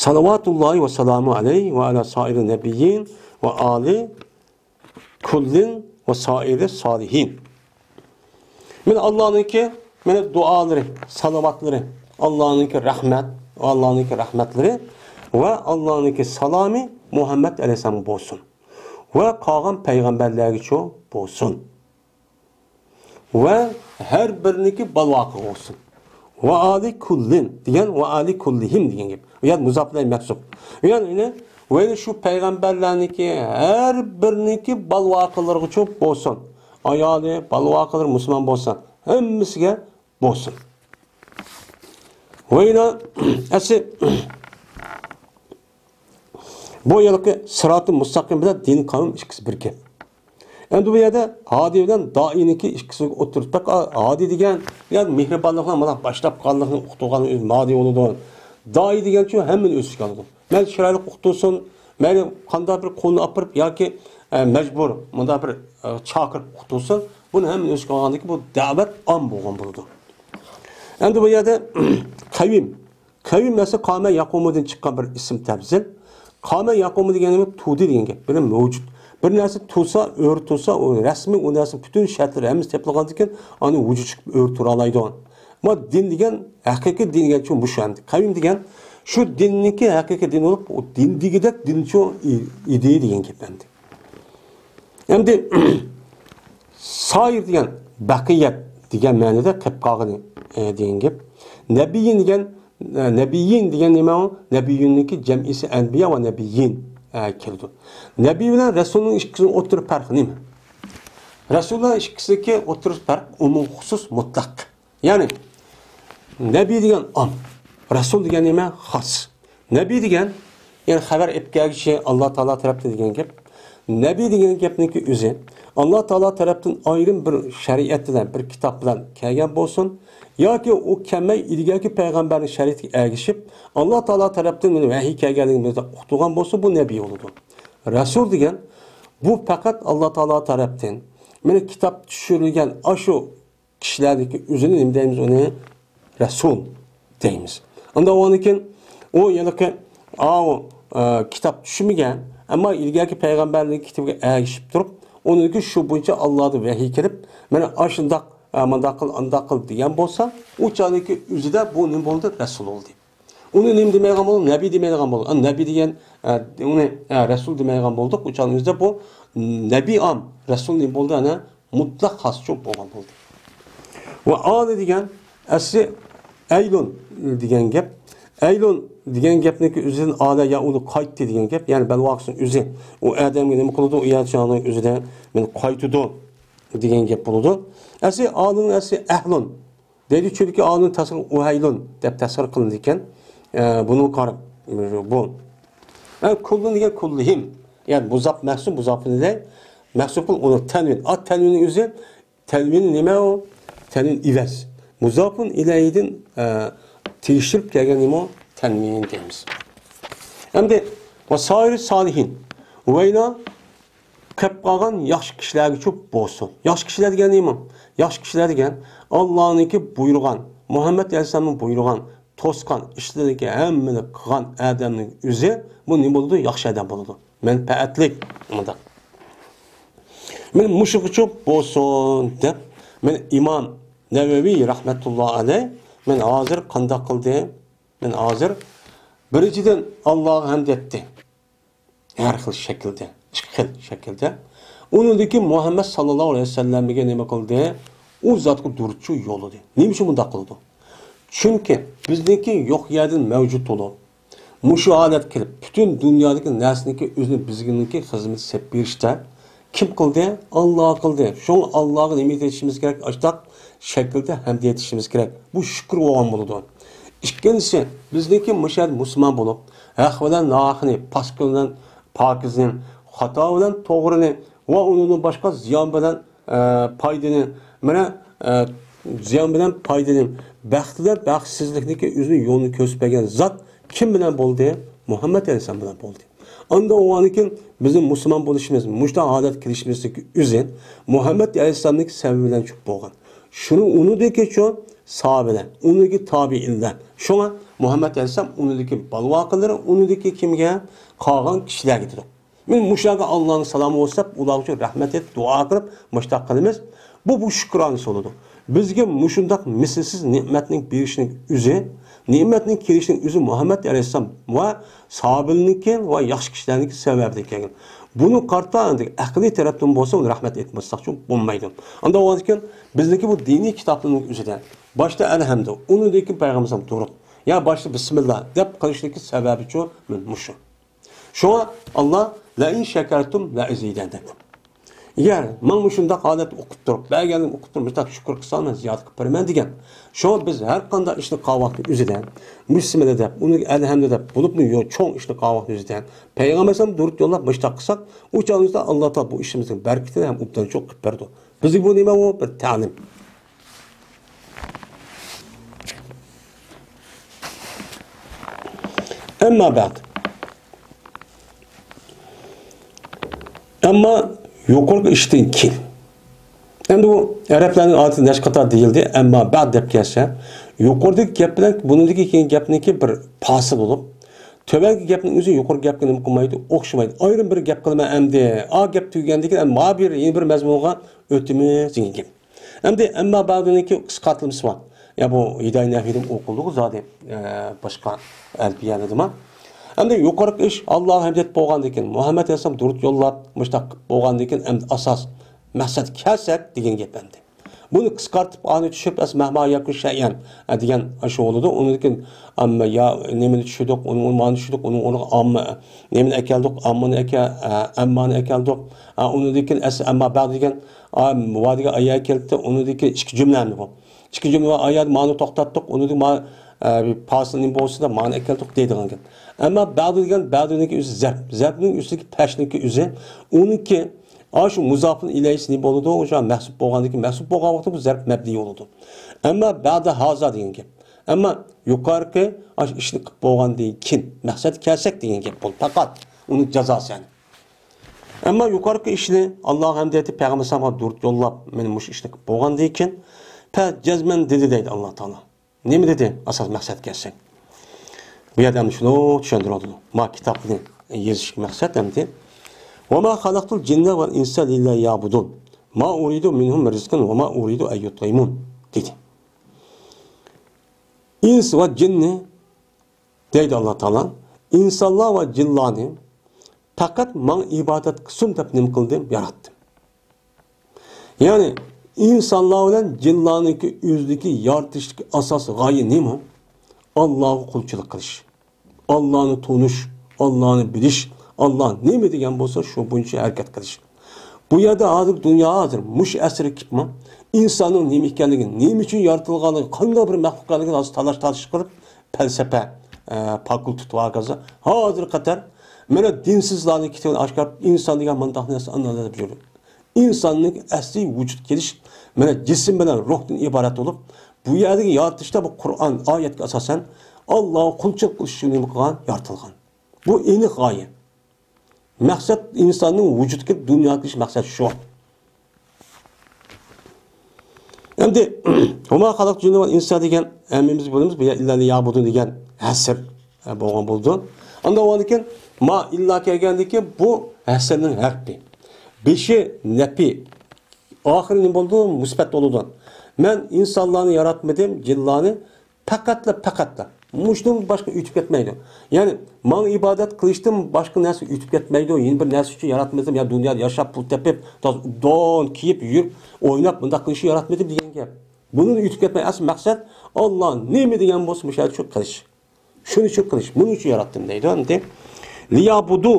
سالىۋاتۇللاھى ۋە سالامۇ ئەلەيھى ۋە ئەلا سائىرى نەبىيين ۋە ئالى كۇللىن ۋە سائىرى سالىھىن. مانا ئاللانىڭكى، مانا دۇئالىرى، سالىۋاتلىرى، ئاللانىڭكى رەھمەت، ئاللانىڭكى رەھمەتلىرى ۋە ئاللانىڭكى سالامى مۇھەممەد ئەلەيھىسسالامغا بولسۇن ۋە قالغان پەيغەمبەرلەرگىچۇ بولسۇن. ۋە ھەر بىرىنىڭكى بالىۋاقىغا بولسۇن. ۋە ئالى كۇللىن دېگەن، ۋە ئالى كۇللىھىم دېگەن گەپ. ئۇ يەر مۇزاپ بىلەن مەنسۇپ. يەنى، ۋە شۇ پەيغەمبەرلەرنىڭكى ھەر بىرىنىڭكى بالىۋاقىلىرىغىچۇ بولسۇن. ئايالى، بالىۋاقىلىرى مۇسۇلمان بولسا، ھەممىسىگە بولسۇن. ۋە يەنە ئەسلى بۇ يەردىكى سىراتى مۇستەقىم بىلەن دىن قەۋم ئىككىسى بىر گەپ. ئەمدى بۇ يەردە ھادى بىلەن دائىنىڭكى ئىككىسىگە ئوتتۇرىسى پەرق. ھادى دېگەن، يەنى مېھرىبانلىقنى مانا باشلاپ قالغانلىقنى ئۇقتۇرغان ھادى بولىدۇ. دائى دېگەنچۇ ھەممىنى ئۆز ئىچىگە ئالىدۇ. مەيلى چىرايلىق ئۇقتۇرسۇن، مەيلى قانداق بىر قۇلنى ئاپىرىپ ياكى، ئە، مەجبۇر مۇنداق بىر، ئە، چاقىرىپ ئۇقتۇرسۇن، بۇنى ھەممىنى ئۆز ئىچىگە ئالغاندىكىن بۇ دەۋەت ئام بولغان بولىدۇ. ئەمدى بۇ يەردە قەۋىم، قەۋىم ئەسلى قامە يەقۇمۇدىن چىققان بىر ئىسىم تەپزىل. قامە يەقۇمۇ دېگەن نېمە؟ تۇردى دېگەن گەپ. بىر مەۋجۇت. بىر نەرسە تۇرسا، ئۆرە تۇرسا، ئۇ رەسمىي ئۇ نەرسىنىڭ پۈتۈن شەرتلىرى ھەممىسى تېپىلغاندىن كېيىن ئاندىن ۋۇجۇد چىقىپ ئۆرە تۇرالايدۇ. ئەمما دىن دېگەن، ھەقىقىي دىن دېگەن شۇ مۇشۇ ئەمدى. قەۋىم دېگەن شۇ دىننىڭكى ھەقىقىي دىن بولۇپ، ئۇ دىن دېگۈدەك دىن شۇ ئىدى دېگەن گەپ ئەمدى. ئەمدى سائىر دېگەن بەقىيەت دېگەن مەنىدە قېلىپ قالغىنى، ئە، دېگەن گەپ. نەبىيين دېگەن، ئە، نەبىيين دېگەن نېمە ئۇ؟ نەبىيۇننىڭكى جەمئىسى ئەنبىيا ۋە نەبىيين، ئە، كېلىدۇ. نەبىي بىلەن رەسۇلنىڭ ئىككىسىنىڭ ئوتتۇرا پەرقى نېمە؟ رەسۇللار ئىككىسىدىكى ئوتتۇرا پەرق ئومۇم، خۇسۇس، مۇتلەق. يەنى نەبىي دېگەن ئام، رەسۇل دېگەن نېمە؟ خاس. نەبىي دېگەن، يەنى خەۋەر ئېلىپ كەلگۈچى ئاللا تائالا تەرەپتىن دېگەن گەپ. نەبىي دېگەن گەپنىڭكى ئۆزى ئاللا تائالا تەرەپتىن ئايرىم بىر شەرىئەت بىلەن، بىر كىتاب بىلەن كەلگەن بولسۇن ياكى ئۇ كەلمەي ئىلگەركى پەيغەمبەرنىڭ شەرىئىتىگە ئەگىشىپ ئاللا تائالا تەرەپتىن مانا ۋەھىي كەلگەنلىكىنى ئۇقتۇرغان بولسا، بۇ نەبىي بولىدۇ. رەسۇل دېگەن بۇ پەقەت ئاللا تائالا تەرەپتىن مانا كىتاب چۈشۈرۈلگەن ئاشۇ كىشىلەرنىڭكى ئۆزىنى نېمە دەيمىز ئۇنى؟ رەسۇل دەيمىز. ئاندا ئۇنىڭدىن كېيىن ئۇ ھېلىقى ئاۋۇ، ئە، كىتاب چۈشمىگەن، ئەمما ئىلگەركى پەيغەمبەرلەرنىڭ كىتابىغا ئەگىشىپ تۇرۇپ، ئۇنىڭدىن كېيىن شۇ بويىچە ئاللادىن ۋەھىي كېلىپ، مانا ئاشۇنداق، ئە، مۇنداق قىل، ئانداق قىل دېگەن بولسا، ئۇ چاغدىكى ئۆزىدە بۇ نېمە بولدى؟ رەسۇل بولدى. ئۇنى نېمە دېمەيدىغان بولدۇق؟ نەبىي دېمەيدىغان بولدۇق. ئە، نەبىي دېگەن، ئە، ئۇنى، ئە، رەسۇل دېمەيدىغان بولدۇق. ئۇ چاغنىڭ ئۆزىدە بۇ نەبىي ئام، رەسۇل نېمە بولدى؟ ئەنە مۇتلەق خاسچۇ بولغان بولدى. ۋە ئالى دېگەن ئەسلى ئەيلۇن دېگەن گەپ. ئەيلۇن دېگەن گەپنىڭكى ئۆزىدىن ئالە يەئۇلۇ قايتتى دېگەن گەپ. يەنى بەلۋاقىسنىڭ ئۆزى ئۇ ئادەمگە نېمە قىلىدۇ؟ ئۇ يەر چاغنىڭ ئۆزىدە مېنى قايتىدۇ دېگەن گەپ بولىدۇ. ئەسلى ئالىنىڭ ئەسلى ئەھلۇن. دەيدۇ، چۈنكى ئالىنى تەسغىر ئۇھەيلۇن دەپ تەسغىر قىلىنىدىكەن. ئە، بۇنىڭغا قاراپ، بۇ. ئە، كۇللۇن دېگەن كۇللىھىم. يەنى مۇزاپ مەھسۇپ، مۇزاپىن ئىلەي. مەھسۇپ قىل ئۇنى تەنۋىن. ئات تەنۋىننىڭ ئۆزى، تەنۋىن نېمە ئۇ؟ تەنۋىن ئىۋەز. مۇزاپۇن ئىلەيدىن، ئە، تېگىشتۈرۈپ كەلگەن نېمە ئۇ؟ تەنۋىن دەيمىز. ئەمدى، ۋە سائىرى سالىھىن. ۋەيلا قېلىپ قالغان ياخشى كىشىلەرگىچۇ بولسۇن. ياخشى كىشىلەر دېگەن نېمە؟ ياخشى كىشىلەر دېگەن ئاللانىڭكى بۇيرۇغان، مۇھەممەد ئەلەيھىسسالامنىڭ بۇيرۇغان، توسقان ئىشلىرىدىكى ھەممىنى قىلغان ئادەمنىڭ ئۆزى بۇ نېمە بولىدۇ؟ ياخشى ئادەم بولىدۇ. مەنپەئەتلىك. مۇنداق. مەن مۇشۇغىچۇ بولسۇن دەپ، مەن ئىمام نەۋەۋى رەھمەتۇللا ئەلەي، مەن ھازىر قانداق قىلدىم؟ مەن ھازىر بىرىنچىدىن ئاللاغا ھەمد ئېيتتى. ھەر خىل شەكىلدە، ئىككى خىل شەكىلدە. ئۇنىڭدىن كېيىن مۇھەممەد ساللاللاھۇ ئەلەيھى ۋەسەللەمگە نېمە قىلدى؟ ئۇ زاتقا دۇرۇتچۇ يوللىدى. نېمە ئۈچۈن بۇنداق قىلىدۇ؟ چۈنكى بىزنىڭكى يوق يەردىن مەۋجۇت بولۇپ، مۇشۇ ھالەتكە كېلىپ، پۈتۈن دۇنيادىكى نەرسىنىڭكى ئۆزىنى بىزنىڭكى خىزمىتى سېلىپ بېرىشتە كىم قىلدى؟ ئاللا قىلدى. شۇڭا ئاللاغا نېمە ئېيتىشىمىز كېرەك؟ ئاشتاق شەكىلدە ھەمد ئېيتىشىمىز كېرەك. بۇ شۈكۈر بولغان بولىدۇ. ئىككىنچىسى، بىزنىڭكى مۇشۇ يەردە مۇسۇلمان بولۇپ، ھەق بىلەن ناھەقنى، پاسكىل بىلەن پاكىزنى، خاتا بىلەن توغرىنى ۋە ئۇنىڭدىن باشقا زىيان بىلەن، ئە، پايدىنى، مانا، ئە، زىيان بىلەن پايدىنى، بەخت بىلەن بەختسىزلىكنىڭكى ئۆزىنى يولىنى كۆرسىتىپ بەرگەن زات كىم بىلەن بولدى؟ مۇھەممەد ئەلەيھىسسالام بىلەن بولدى. ئاندىن ئۇنىڭدىن كېيىن بىزنىڭ مۇسۇلمان بولۇشىمىز، مۇشۇنداق ھالەتكە كېلىشىمىزدىكى ئۆزى مۇھەممەد ئەلەيھىسسالامنىڭكى سەۋەبى بىلەن چۈشۈپ بولغان. شۇنىڭ ئۇنىڭدىكى شۇ ساھابىلەر، ئۇنىڭدىكى تابىئىنلار. شۇڭا مۇھەممەد ئەلەيھىسسالام ئۇنىڭدىكى بالىۋاقىلىرى، ئۇنىڭدىكى كىمگە؟ قالغان كىشىلەرگە دېدۇق. مەن مۇشۇلارغا ئاللانىڭ سالامى بولسا دەپ، ئۇلار ئۈچۈن رەھمەت ئېيتىپ، دۇئا قىلىپ، مۇشۇنداق قىلىمىز. بۇ، بۇ شۈكرانىسى بولىدۇ. بىزگە مۇشۇنداق مىسلىسىز نېمەتنىڭ بېرىشىنىڭ ئۆزى، نېمەتنىڭ كېلىشىنىڭ ئۆزى مۇھەممەد ئەلەيھىسسالام ۋە ساھابىلىرنىڭكى ۋە ياخشى كىشىلەرنىڭكى سەۋەبىدىن كەلگەن. بۇنى قارىتا، ئەقلىي تەرەپتىن بولسا، ئۇنى رەھمەت ئېيتماسلىقچۇ بولمايدۇ. ئاندا بولغاندىكىن، بىزنىڭكى بۇ دىنىي كىتابلىرىنىڭ ئۆزىدە باشتا ئەلھەمدۇ، ئۇنىڭدىن كېيىن پەيغەمبەر دۇرۇت، يا باشتا بىسمىللا دەپ قىلىشنىڭكى سەۋەبىچۇ مۇشۇ. شۇڭا ئاللا «لەئىن شەكەرتۇم لەئەزىدەننەكۇم». ئەگەر ماڭا مۇشۇنداق ھالەتتە ئوقۇپ تۇرۇپ، بەرگەننى ئوقۇپ تۇرۇپ، مۇشۇنداق شۈكۈر قىلساڭ، مەن زىيادە قىلىپ بەرىمەن دېگەن. شۇڭا بىز ھەر قانداق ئىشنى قىلغان ۋاقتى ئۆزىدە، بىسمىللا دەپ، ئۇنى ئەلھەمدۇ دەپ، بولۇپمۇ يو-، چوڭ ئىشنى قىلغان ۋاقتى ئۆزىدە، پەيغەمبەر ئەلەيھىسسالام دۇرۇت يوللاپ مۇشۇنداق قىلساق، ئۇ چاغىمىزدا ئاللا تائالا بۇ ئىشىمىزنىڭ بەرىكىتىنى ھەم ئوبدانچىلىق قىلىپ بەردى. بىزگە بۇ نېمە؟ ئۇ بىر تەلىم. ئەمما بەئد. ئەمما يۇقىرىقى ئىشتىن كېيىن. ئەمدى بۇ ئەرەبلەرنىڭ ئادىتىدە نەچچە قېتىم دېيىلدى، ئەمما بەئد دەپ كەلسە، يۇقىرىدىكى گەپ بىلەن بۇنىڭدىكى كېيىن گەپنىڭكى بىر پاسىل بولۇپ، تۆۋەنكى گەپنىڭ ئۆزى يۇقىرىقى گەپكە نېمە قىلمايدۇ، ئوخشىمايدۇ. ئايرىم بىر گەپ قىلىمەن ئەمدى. ئا گەپ تۈگىگەندىن كېيىن، ئەمما بىر، يەنە بىر مەزمۇنغا ئۆتىمىز دېگەن گەپ. ئەمدى ئەمما بەئدنىڭكى قىسقارتىلمىسى بار. يا بۇ ھىدايە نەھۋىدىمۇ ئوقۇلدىغۇ زادى، ئە، باشقا ئەلپىيەلىردىمۇ. ئەمدى يۇقىرىقى ئىش ئاللاغا ھەمدە بولغاندىن كېيىن، مۇھەممەد ئەلەيھىسسالام دۇرۇت يوللاپ، مۇشۇنداق قىلىپ بولغاندىن كېيىن، ئەمدى ئاساس مەقسەتكە كەلسەك دېگەن گەپ ئەمدى. بۇنى قىسقارتىپ، ئانى چۈشۈرۈپ، ئەس مەھما يەكۇن شەيئەن، ئە، دېگەن ئاشۇ بولىدۇ. ئۇنىڭدىن كېيىن، ئەمما يا نېمىنى چۈشۈردۇق، ئۇنى، مانى چۈشۈردۇق، ئۇنىڭ ئورنىغا ئامما، نېمىنى ئەكەلدۇق، ئاممىنى ئەكە-، ئە، ئەممانى ئەكەلدۇق. ئە، ئۇنىڭدىن كېيىن ئەس ئەمما بەئد دېگەن، ئا، ۋا دېگەن ئايەت كەلدى. ئۇنىڭدىن كېيىن ئىككى جۈملە ئەمدى بۇ. ئىككى جۈملە ۋە ئايەت مانى توختاتتۇق. ئۇنىڭدىن ما-، ئە، پاسىل نېمە بولسا مانا ئەكەلدۇق دەيدىغان گەپ. ئەمما بەئدۇ دېگەن، بەئدۇنىڭكى ئۆزى زەرپ. زەرپنىڭ ئۈستىدىكى پەشنىڭكى ئۆزى. ئۇنىڭكى، ئاشۇ مۇزاپۇن ئىلەيھىسى نېمە بولىدۇ؟ ئاشۇ مەھسۇپ بولغاندىن كېيىن، مەھسۇپ بولغان ۋاقىتتا بۇ زەرپ مەبنىي بولىدۇ. ئەمما بەئدە ھازا دېگەن گەپ. ئەمما يۇقىرىقى ئاشۇ ئىشنى قىلىپ بولغاندىن كېيىن، مەقسەتكە كەلسەك دېگەن گەپ بولدى. پەقەت ئۇنىڭ جازاسى يەنى. ئەمما يۇقىرىقى ئىشنى ئاللاغا ھەمدە ئېيتىپ، پەيغەمبەر ئەلەيھىسسالامغا دۇرۇت يوللاپ، مانا مۇشۇ ئىشنى قىلىپ بولغاندىن كېيىن، پە جەزمەن دېدى دەيدۇ ئاللا تائالا. نېمە دېدى؟ ئاساس مەقسەتكە كەلسەك. بۇ يەردە ئەمدى شۇنى چۈشەندۈرۈۋاتىدۇ. ما كىتابنى يېزىشقا مەقسەت ئەمدى. ۋە ما خەلەقتۇل جىننە ۋەل ئىنسە ئىللا لىيەبۇدۇن. ما ئۇرىدۇ مىنھۇم مىن رىزقىن ۋە ما ئۇرىدۇ ئەن يۇتئىمۇن، دېدى. ئىنس ۋە جىننى دەيدۇ ئاللا تائالا، ئىنسانلار ۋە جىنلارنى پەقەت ماڭا ئىبادەت قىلسۇن دەپ نېمە قىلدىم؟ ياراتتىم. يەنى ئىنسانلار بىلەن جىنلارنىڭكى ئۆزىدىكى يارىتىشتىكى ئاساسىي غايە نېمە؟ ئاللاغا قۇلچىلىق قىلىش. ئاللانى تونۇش، ئاللانى بىلىش، ئاللا نېمە دېگەن بولسا شۇ بويىچە ھەرىكەت قىلىش. بۇ يەردە ھازىر دۇنيا ھازىر مۇشۇ ئەسىرگە كېلىپمۇ ئىنساننىڭ نېمە ئىكەنلىكى، نېمە ئۈچۈن يارىتىلغانلىقى، قانداق بىر مەخلۇق ئىكەنلىكىنى ھازىر تالاش-تارتىش قىلىپ، پەلسەپە، ئە، پاكۇلتېتى بار ھازىر. ھازىرغا قەدەر مانا دىنسىزلارنىڭ كېتىۋېلىپ ئاشكارا ئىنسان دېگەن مۇنداق نەرسە، ئانداق نەرسە دەپ يۈرىدۇ. ئىنساننىڭ ئەسلى ۋۇجۇد كېلىش مانا جىسىم بىلەن روھتىن ئىبارەت بولۇپ، بۇ يەردىكى يارىتىشتا بۇ قۇرئان ئايەتكە ئاساسەن ئاللاغا قۇلچىلىق قىلىش ئۈچۈن نېمە قىلغان؟ يارىتىلغان. بۇ ئېنىق غايە. مەقسەت ئىنساننىڭ ۋۇجۇدقا كېلىپ دۇنياغا كېلىش مەقسەت شۇ. ئەمدى ۋەما خەلەقتۇل جىننە ۋەل ئىنسا دېگەن ھەممىمىز بىلىمىز، بۇ يەر ئىللا لىيەبۇدۇن دېگەن ھەسر، ئە، بولغان بولىدۇ. ئاندىن ئۇنىڭدىن كېيىن ما ئىللا كەلگەندىن كېيىن بۇ ھەسرنىڭ ھەرپى. بېشى نەپى، ئاخىرى نېمە بولىدۇ؟ مۇسبەت بولىدۇ. مەن ئىنسانلارنى ياراتمىدىم، جىنلارنى. پەقەتلا، پەقەتلا. مۇشۇدىن باشقا ئۆتۈپ كەتمەيدۇ. يەنى ماڭا ئىبادەت قىلىشتىن باشقا نەرسە ئۆتۈپ كەتمەيدۇ. يەنە بىر نەرسە ئۈچۈن ياراتمىدىم. يا دۇنيادا ياشاپ، پۇل تېپىپ، دون كىيىپ يۈرۈپ، ئويناپ، بۇنداق قىلىشنى ياراتمىدىم دېگەن گەپ. بۇنىڭدىن ئۆتۈپ كەتمەي، ئەسلى مەقسەت ئاللا نېمە دېگەن بولسا مۇشۇ يەردە شۇ قىلىش. شۇنى شۇ قىلىش، بۇنىڭ ئۈچۈن ياراتتىم دەيدۇ. ئەمدى لىيابۇدۇ،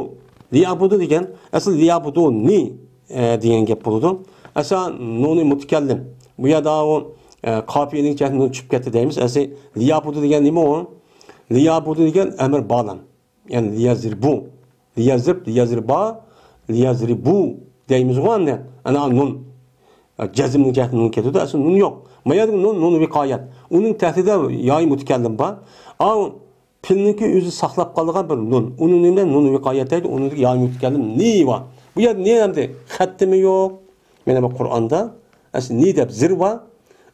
لىيابۇدۇ دېگەن، ئەسلى لىيابۇدۇنى، ئە، دېگەن گەپ بولىدۇ. ئەسلى نۇنى مۇتەكەللىم. بۇ يەردە ئۇ، ئە، قاپىيەنىڭ جەھىتىنى چۈشۈپ كەتتى دەيمىز. ئەسلى لىيابۇدۇ دېگەن نېمە ئۇ؟ لىيابۇدۇ دېگەن ئەمر بالام. يەنى لىيەزرىبۇ. لىيەزرىب، لىيەزرىبا، لىيەزرىبۇ دەيمىزغۇ ئەمدى. ئەنە نۇن. جەزمنىڭ جەھىتىدىن نۇن كېتىدۇ، ئەسلى نۇن يوق. ما يەردىكى نۇن، نۇن ۋىقايەت. ئۇنىڭ تەھتىدە ياي مۇتەكەللىم بار. ئا، پىلنىڭكى ئۆزى ساقلاپ قالىدىغان بىر نۇن. ئۇنى نېمە؟ نۇن ۋىقايەت دەيدۇ. ئۇنىڭدىكى ياي مۇتەكەللىم نى بار. بۇ يەردە نى ئەمدى خەتتىمۇ يوق. مانا بۇ قۇرئاندا ئەسلى نى دەپ زىر بار.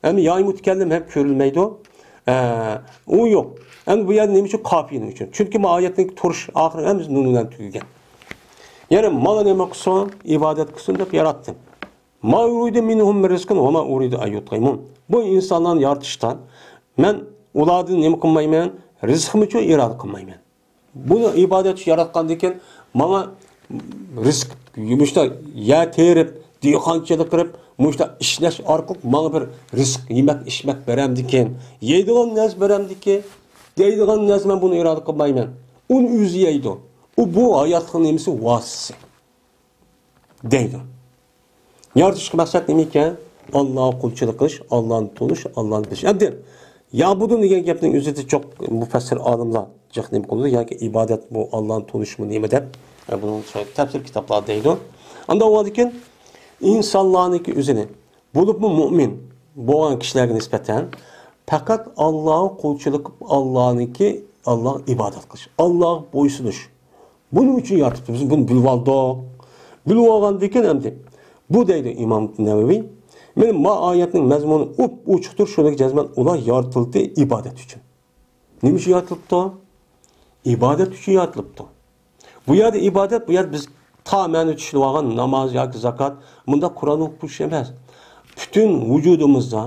ئەمدى ياي مۇتەكەللىم ھەم كۆرۈلمەيدۇ. ئە، ئۇ يوق. ئەمدى بۇ يەردە نېمە ئۈچۈن؟ قاپىيەنىڭ ئۈچۈن. چۈنكى ما ئايەتنىڭ تۇرۇش ئاخىرى ھەممىسى نۇن بىلەن تۈگىگەن. يەنى مانا نېمە قىلسۇن، ئىبادەت قىلسۇن دەپ ياراتتىم. ما ئۇرىدۇ مىنھۇم مىن رىزقىن ۋە ما ئۇرىدۇ ئەن يۇتئىمۇن. بۇ ئىنسانلارنى يارىتىشتا مەن ئۇلاردىن نېمە قىلمايمەن؟ رىزقىمۇچۇ ئىرادە قىلمايمەن. بۇنى ئىبادەت ئۈچۈن ياراتقاندىكىن، ماڭا رىزىق، مۇشتا يەر تېرىپ، دېھقانچىلىق قىلىپ، مۇشتا ئىشلەش ئارقىلىق ماڭا بىر رىزىق، يېمەك، ئىچمەك بېرەمدىكىن، يەيدىغان نەرسە بېرەمدىكىن، دەيدىغان نەرسە، مەن بۇنى ئىرادە قىلمايمەن. ئۇنى ئۆزى يەيدۇ. ئۇ بۇ ھاياتلىقنىڭ نېمىسى؟ ۋاسىتىسى. دەيدۇ. يارىتىشقا مەقسەت نېمە ئىكەن؟ ئاللاغا قۇلچىلىق قىلىش، ئاللانى تونۇش، ئاللانى بىلىش. ئەمدى يەبۇدۇن دېگەن گەپنىڭ ئۆزىدە جىق مۇپەسسىر ئالىملار جىق نېمە قىلىدۇ؟ ياكى ئىبادەت بۇ، ئاللانى تونۇشمۇ نېمە دەپ، بۇنىڭ تەپسىر كىتابلار دەيدۇ. ئاندىن ئۇنىڭدىن كېيىن ئىنسانلارنىڭكى ئۆزىنى، بولۇپمۇ مۆمىن بولغان كىشىلەرگە نىسبەتەن پەقەت ئاللاغا قۇلچىلىق قىلىپ، ئاللانىڭكى، ئاللاغا ئىبادەت قىلىش، ئاللاغا بويسۇنۇش. بۇنىڭ ئۈچۈن يارىتىپتۇ. بىز بۇنى بىلىۋالدۇق. بىلىۋالغاندىن كېيىن ئەمدى بۇ دەيدۇ ئىمام نەۋەۋى، مانا ما ئايەتنىڭ مەزمۇنى ئوپئوچۇقتۇر، شۇنىڭغا جەزمەن ئۇلار يارىتىلدى ئىبادەت ئۈچۈن. نېمە ئۈچۈن يارىتىلىپتۇ؟ ئىبادەت ئۈچۈن يارىتىلىپتۇ. بۇ يەردە ئىبادەت، بۇ يەردە بىز تا مەنە چۈشىنىۋالغان ناماز ياكى زاكات، مۇنداق قۇرئان ئوقۇش ئەمەس. پۈتۈن ۋۇجۇدىمىزدا،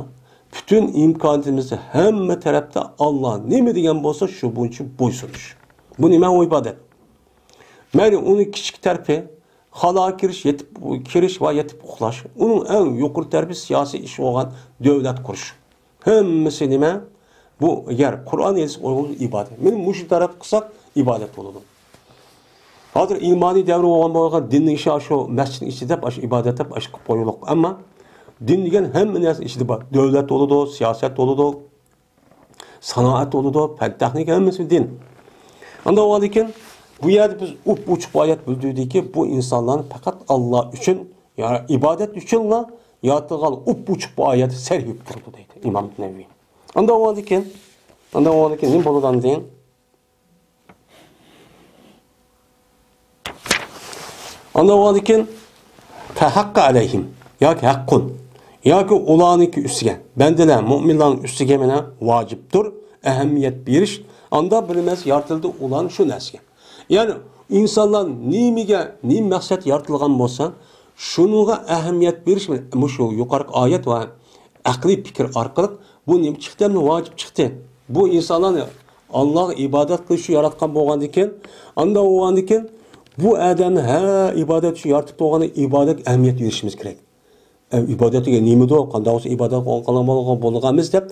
پۈتۈن ئىمكانىيىتىمىزدە ھەممە تەرەپتە ئاللا نېمە دېگەن بولسا، شۇ بويىچە بويسۇنۇش. بۇ نېمە؟ ئۇ ئىبادەت. مەيلى ئۇنىڭ كىچىك تەرىپى، خالاغا كىرىش، يېتىپ، كىرىش ۋە يېتىپ ئۇخلاش. ئۇنىڭ ئەڭ يۇقىرى تەرىپى سىياسىي ئىش بولغان دۆلەت قۇرۇش. ھەممىسى نېمە؟ بۇ يەر، قۇرئان، ھەدىس، ئۇيغۇر ئىبادەت. مانا مۇشۇ تەرەپ قىلساق ئىبادەت بولىدۇ. ھازىر ئىلمانىي دەۋر بولغان، بولغان دىننىڭ ئىشى ئاشۇ مەسچىتنىڭ ئىچىدە دەپ، ئاشۇ ئىبادەت دەپ، ئاشۇ قىلىپ قويۇلۇق. ئەمما دىن دېگەن ھەممە نەرسىنىڭ ئىچىدە بار. دۆلەت بولىدۇ، سىياسەت بولىدۇ، سانائەت بولىدۇ، پەن تېخنىكا، ھەممىسى دىن. ئاندىن ئۇنىڭدىن كېيىن بۇ يەردە بىز ئوپئوچۇق ئايەت بىلدۈردىكى، بۇ ئىنسانلارنى پەقەت ئاللا ئۈچۈن، يەنى ئىبادەت ئۈچۈنلا يارىتىلغان، ئوپئوچۇق بۇ ئايەت سەرھىپ تۇرىدۇ دەيدۇ ئىمام نەۋەۋى. ئاندىن ئۇنىڭدىن كېيىن، ئاندىن ئۇنىڭدىن كېيىن نېمە بولىدۇ ئاندىن؟ ئاندىن ئۇنىڭدىن كېيىن فەھەققە ئەلەيھىم ياكى ھەققۇن ياكى ئۇلارنىڭكى ئۈستىگە، بەندىلەر، مۆمىنلارنىڭ ئۈستىگە مانا ۋاجىپتۇر ئەھمىيەت بېرىش. ئاندا بىلىمەز يارىتىلدى ئۇلار شۇ نەرسىگە. يەنى ئىنسانلار نېمىگە، نېمە مەقسەت يارىتىلغان بولسا، شۇنىڭغا ئەھمىيەت بېرىش، مۇشۇ يۇقىرىقى ئايەت ۋە ئەقلىي پىكىر ئارقىلىق بۇ نېمە چىقتى؟ ھەم ۋاجىپ چىقتى. بۇ ئىنسانلارنى ئاللاغا ئىبادەت قىلىش ئۈچۈن ياراتقان بولغاندىكىن، ئاندا بولغاندىكىن، بۇ ئادەمنى ھە ئىبادەت ئۈچۈن يارىتىپ بولغان ئىبادەتكە ئەھمىيەت بېرىشىمىز كېرەك. ئە، ئىبادەت دېگەن نېمىدۇ؟ قانداق بولسا ئىبادەت قىلغان بولىدىغان بولىدىغانمىز دەپ،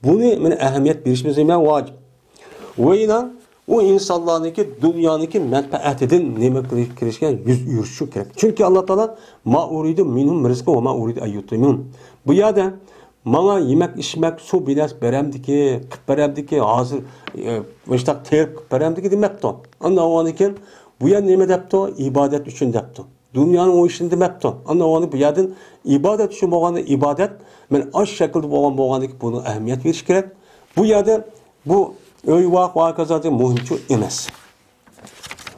بۇنى مانا ئەھمىيەت بېرىشىمىز نېمە ۋاجىپ. ۋە يەنە ئۇ ئىنسانلارنىڭكى دۇنيانىڭكى مەنپەئەتىدىن نېمە قىلىش، قىلىشقا يۈز ئۆرۈشۈش كېرەك. چۈنكى ئاللا تائالا، ما ئۇرىدۇ مىنھۇم رىزقا ۋە ما ئۇرىدۇ ئەن يۇتئىمۇن. بۇ يەردە ماڭا يېمەك ئىچمەك، سۇ بىر نەرسە بېرەمدىكى، قىلىپ بېرەمدىكى، ھازىر، ئە، مۇشۇنداق تېرىپ قىلىپ بېرەمدىكى دېمەپتۇ. ئاندىن ئاۋۋالدىن كېيىن بۇ يەر نېمە دەپتۇ؟ ئىبادەت ئۈچۈن دەپتۇ. دۇنيانىڭ ئويۇشىنى دېمەپتۇ. ئاندىن ئۇنى بۇ يەردىن ئىبادەت ئۈچۈن بولغاندا ئىبادەت، مانا ئاشۇ شەكىلدە بولغان بولغاندىكىن بۇنىڭ ئەھمىيەت بېرىش كېرەك. بۇ يەردە بۇ ئۆي ۋاق ۋاكازاتى مۇھىمچۇ ئەمەس.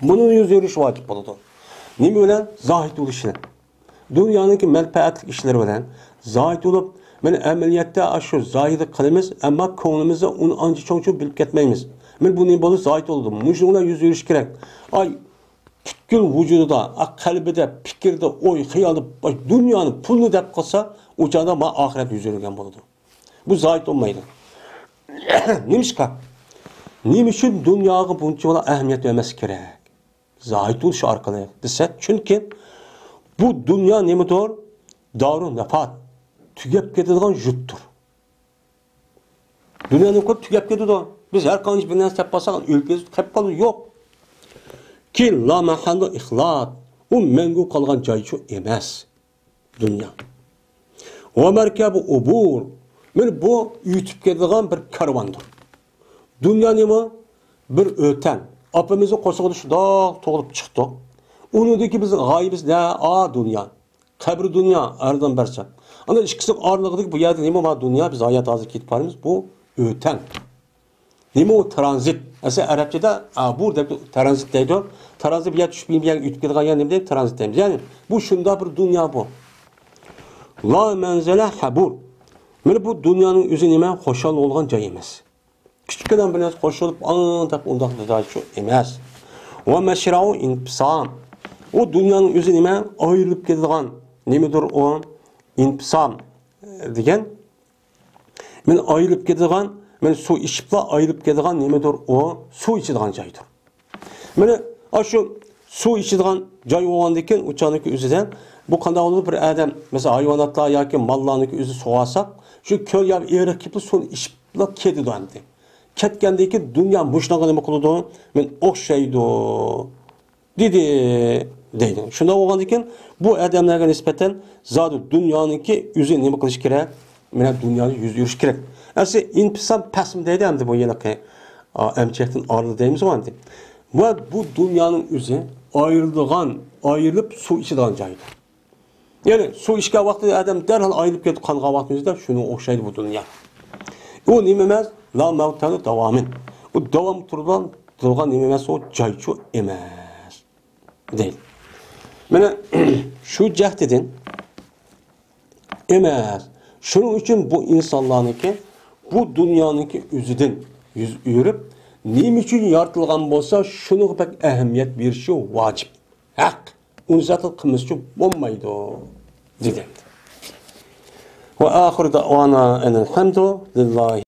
بۇنى يۈز يۈرۈش ۋاجىپ بولىدۇ. نېمە بىلەن؟ زاھىد بولۇش بىلەن. دۇنيانىڭكى مەنپەئەتلىك ئىشلىرى بىلەن زاھىد بولۇپ، مانا ئەمەلىيەتتە ئاشۇ زاھىدلىق قىلىمىز، ئەمما كۆڭلىمىزدە ئۇنى ئانچە چوڭچۇ بىلىپ كەتمەيمىز. مانا بۇ نېمە بولىدۇ؟ زاھىد بولىدۇ. مۇشۇنىڭ بىلەن يۈز يۈرۈش كېرەك. ئاي، پۈتكۈل ۋۇجۇدىدا، قەلبىدە، پىكىردە، ئوي، خىيالدا، دۇنيانى، پۇلنى دەپ قىلسا، ئۇ چاغدا ما ئاخىرەت يۈز يۈرگەن بولىدۇ. بۇ زاھىد بولمايدۇ. نېمىشقا؟ نېمە ئۈچۈن دۇنياغا بۇنچىۋالا ئەھمىيەت بەرمەسلىك كېرەك؟ زاھىد بولۇش ئارقىلىق دېسە، چۈنكى بۇ دۇنيا نېمىدۇر؟ دارۇ نەفات. تۈگەپ كېتىدىغان يۇرتتۇر. دۇنيانى كۆپ تۈگەپ كېتىدۇ. بىز ھەر قانچە بىر نەرسە تېپىپ قالساق، ئۆلۈپ كېتىدۇ، قېلىپ قالىدۇ. يوق. كېيىن لا مەھەللۇ ئىخلاد. ئۇ مەڭگۈ قالغان جايچۇ ئەمەس. دۇنيا. ۋە مەركەبۇ ئۇبۇر. مانا بۇ ئۆتۈپ كېتىدىغان بىر كارۋاندۇر. دۇنيا نېمە؟ بىر ئۆتەڭ. ئاپىمىزنىڭ قورسىقىدا شۇنداق تۇغۇلۇپ چىقتۇق. ئۇنىڭدىكى بىزنىڭ غايىمىز نە؟ ئا، دۇنيا. قەبرە دۇنيا، ئارىدىن بەرسەك. ئانا ئىككىسىنىڭ ئارىلىقىدىكى بۇ يەردە نېمە بار؟ دۇنيا، بىز ھايات ھازىر كېتىپ بارىمىز. بۇ ئۆتەڭ. نېمە ئۇ ترانزىت؟ ئەسلى ئەرەبچىدە ئابۇر دەپ ترانزىت دەيدۇ. ترانزىت بۇ يەر چۈشۈپ بىر يەرگە ئۆتۈپ كېتىدىغان يەر نېمە دەيدۇ؟ ترانزىت دەيمىز. يەنى بۇ شۇنداق بىر دۇنيا بۇ. لا مەنزىلە ھەبۇر. مانا بۇ دۇنيانىڭ ئۆزى نېمە؟ خۇشال بولغان جاي ئەمەس. كىچىككىنە بىر نەرسە قوشۇلۇپ، ئاڭ دەپ ئۇنداق جاي شۇ ئەمەس. ۋە مەشرەئۇ ئىنپىسام. ئۇ دۇنيانىڭ ئۆزى نېمە؟ ئايرىلىپ كېتىدىغان. نېمىدۇر ئۇ؟ ئىنپىسام دېگەن مانا ئايرىلىپ كېتىدىغان، مانا سۇ ئىچىپلا ئايرىلىپ كېتىدىغان نېمىدۇر ئۇ؟ سۇ ئىچىدىغان جايدۇر. مانا ئاشۇ سۇ ئىچىدىغان جاي بولغاندىن كېيىن، ئۇ چاغنىڭكى ئۆزىدە بۇ قانداق بولىدۇ؟ بىر ئادەم، مەسىلەن، ھايۋاناتلار ياكى ماللارنىڭكى ئۆزى سۇغارساق، شۇ كۆل يا ئېرىق كېلىپلا سۇنى ئىچىپلا كېتىدۇ ئەمدى. كەتكەندىن كېيىن دۇنيا مۇشۇنىڭغا نېمە قىلىدۇ؟ مانا ئوخشايدۇ. دېدى، دەيدۇ. شۇنداق بولغاندىكىن، بۇ ئادەملەرگە نىسبەتەن زادى دۇنيانىڭكى ئۆزى نېمە قىلىش كېرەك؟ مانا دۇنيانى يۈز يۈرۈش كېرەك. ئەسلى ئىنپىسام پەسم دەيدۇ ئەمدى بۇ ھېلىقى، ئا، ئەمچەكتىن ئايرىلدى دەيمىز ئەمدى. ۋە بۇ دۇنيانىڭ ئۆزى ئايرىلىدىغان، ئايرىلىپ سۇ ئىچىدىغان جايدۇر. يەنى سۇ ئىچكەن ۋاقتىدا ئادەم دەرھال ئايرىلىپ كېتىپ قانغان ۋاقتىمىزدا شۇنىڭغا ئوخشايدۇ بۇ دۇنيا. ئۇ نېمە ئەمەس؟ لا مەۋتەنۇ داۋامىن. ئۇ داۋام تۇرىدىغان، تۇرىدىغان نېمە ئەمەس، ئۇ جايچۇ ئەمەس. دەيدۇ. مانا شۇ جەھەتتىن ئەمەس. شۇنىڭ ئۈچۈن بۇ ئىنسانلارنىڭكى بۇ دۇنيانىڭكى ئۆزىدىن يۈز ئۆرۈپ، نېمە ئۈچۈن يارىتىلغان بولسا، شۇنىڭغا بەك ئەھمىيەت بېرىشى ۋاجىپ. ھەق. ئۇنى زادى قىلمىسىچۇ بولمايدۇ، دېدى. ۋە ئاخىر دەئۋانا ئەنىل ھەمدۇ لىللاھى.